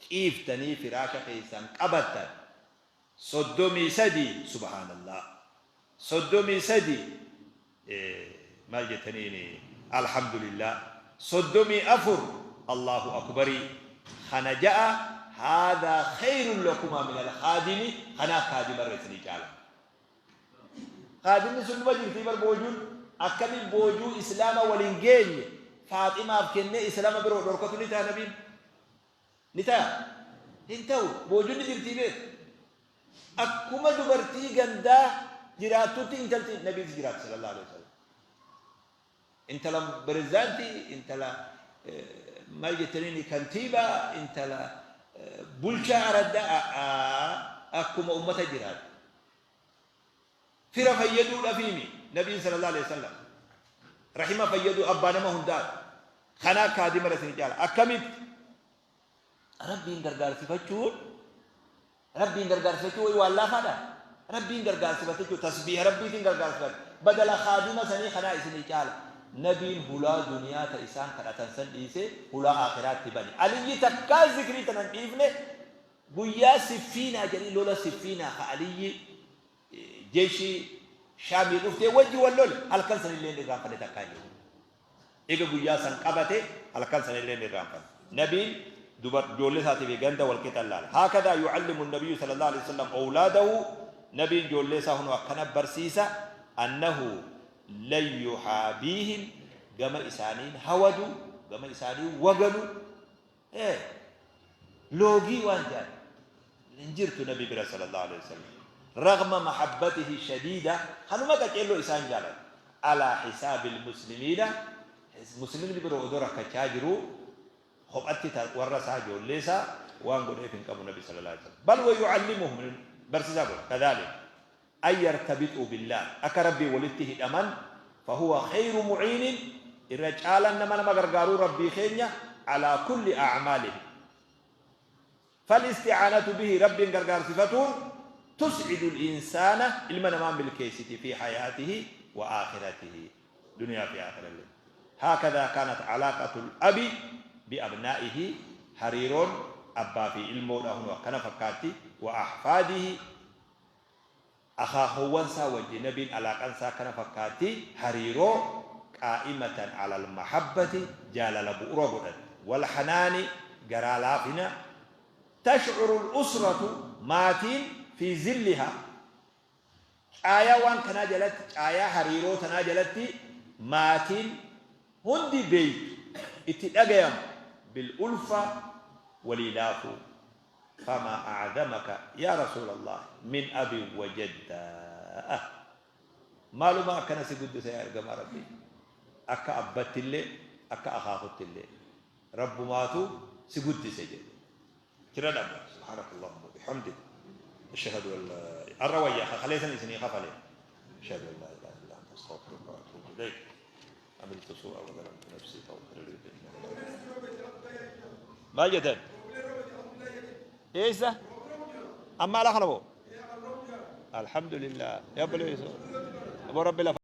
ciiftanii firaasha keessan qabattan 33 subhaanallah 33 maal jettaniini alhamdulillah 34 Allahu akbarii kana ja'a haadhaa khayrun lakumaa min alkhaadimi kanaaf kaadimarra isinii caala. Kaadimni sun numa jirtii bar boojuun akkami boojuu islaama wal hin geenye Faaximaaf kennee islaama biroo dhorkatu ni ta'a nabiin? Ni ta'a? Hin ta'u. Boojuun ni jirtii beek. Akkuma dubartii gandaa jiraattutti intalti nabiitis jiraatti sallallahu alaihi wasallam. Intala pirezidaantii, intala maal jettaniini kantiibaa, intala bulchaa araddaa akkuma ummata jiraatu. Fira fayyaduudhafiimi nabiin sallallahu alaihi wasallam. Rahima fayyaduu abbaa nama hundaati. Kanaa kaadima irra isin caala. Akkamitti? Rabbiin gargaarsifachuun Rabbiin gargaarsifachuu wayi waan laafaadha. Rabbiin gargaarsifate jechuun tasbiiha Rabbiitiin gargaarsifate. Badala kaadima sanii kanaa isinii caala. Nabiin hulaa duniyaa ta isaan kadhatan san dhiisee hulaa aakhiraatti bane. Aliyyi takkaa zikrii tana hin dhiifne. Guyyaa Siffiinaa jedhanii lola Siffiinaa ka Aliyyi jeeshii Shaamii dhuftee wajji wal lole halkan sanillee hin irraanfanne takkaa hin jedhu. Eega guyyaa san qabate halkan sanillee hin irraanfanne. Nabiin dubar ijoollee isaatii fi ganda wal qixa laala. Haakadaa yucallimu nabiyyu sallallahu alaihi wasallam awlaadahu nabiin ijoollee isaa hunoo akkana barsiisa annahu lan yuhaabiihim gama isaaniin hawadu gama isaaniin waganu Ee loogii waan jedhan hin jirtu nabi bira sallallahu alaihi wasallam ragma mahabbatihi shadiida kanuma qaceelloo isaan jaalatu alaa hisaabil muslimiina muslimni biroo odoo rakkachaa jiruu kophatti warra isaa ijoollee isaa waan godheef hin qabu nabi sallallahu alaihi wasallam bal wa yu'allimuhum barsiisaa godhe kadhaalik an yartabixuu billaah, akka Rabbiin walitti hidhaman, fahuwa khayru mu'iinin, irra caalaan nama nama gargaaruu Rabbii keenya, alaa kulli a'maalihim. Fal-isti'aanatu bihi, Rabbiin gargaarsifatuun, tus'idu al-insaana, ilma namaa milkeessiti, fi hayaatihi wa aakhiratihi, duniyaa fi aakhirallee. Haakadhaa kaanat alaaqatu al-abi bi abnaa'ihi, hariiroon abbaa fi ilmoodhaa hunoo akkana fakkaatti, wa ahfaadihi, Akhaakhoowwan isaa wajji Nabiin alaaqan isaa akkana fakkaatti, hariiroo qaa'imatan alal mahabbati jaalala bu'ura godhatte, wal hanaani garaa laafina, tash'uru al usratu maatiin fi zillihaa caayaa waan kanaa jalatti caayaa hariiroo tanaa jalatti maatiin hundi beeytu itti dhagayamu bil ulfa walii laafuu. Famaa a'zamaka yaa rasuulallaah min abin wa jadda maaluma akkana si guddisa yaa ergamaa rabbii akka abbattillee akka akaakuttillee rabbumaatu si guddise jedhe jira dhabba subhaanaka allahumma bihamdik ashhadu an laa arra wayya kaleessan isinii kafale ashhadu an laa ilaaha illa anta astaghfiruka wa atuubu ilayk amiltu suu'a wa zalamtu nafsii faghfir lii fa innahu laa maal jettan eessa amma ala kana moo alhamdulillah yaa obboleessoo aboo rabbi lafa.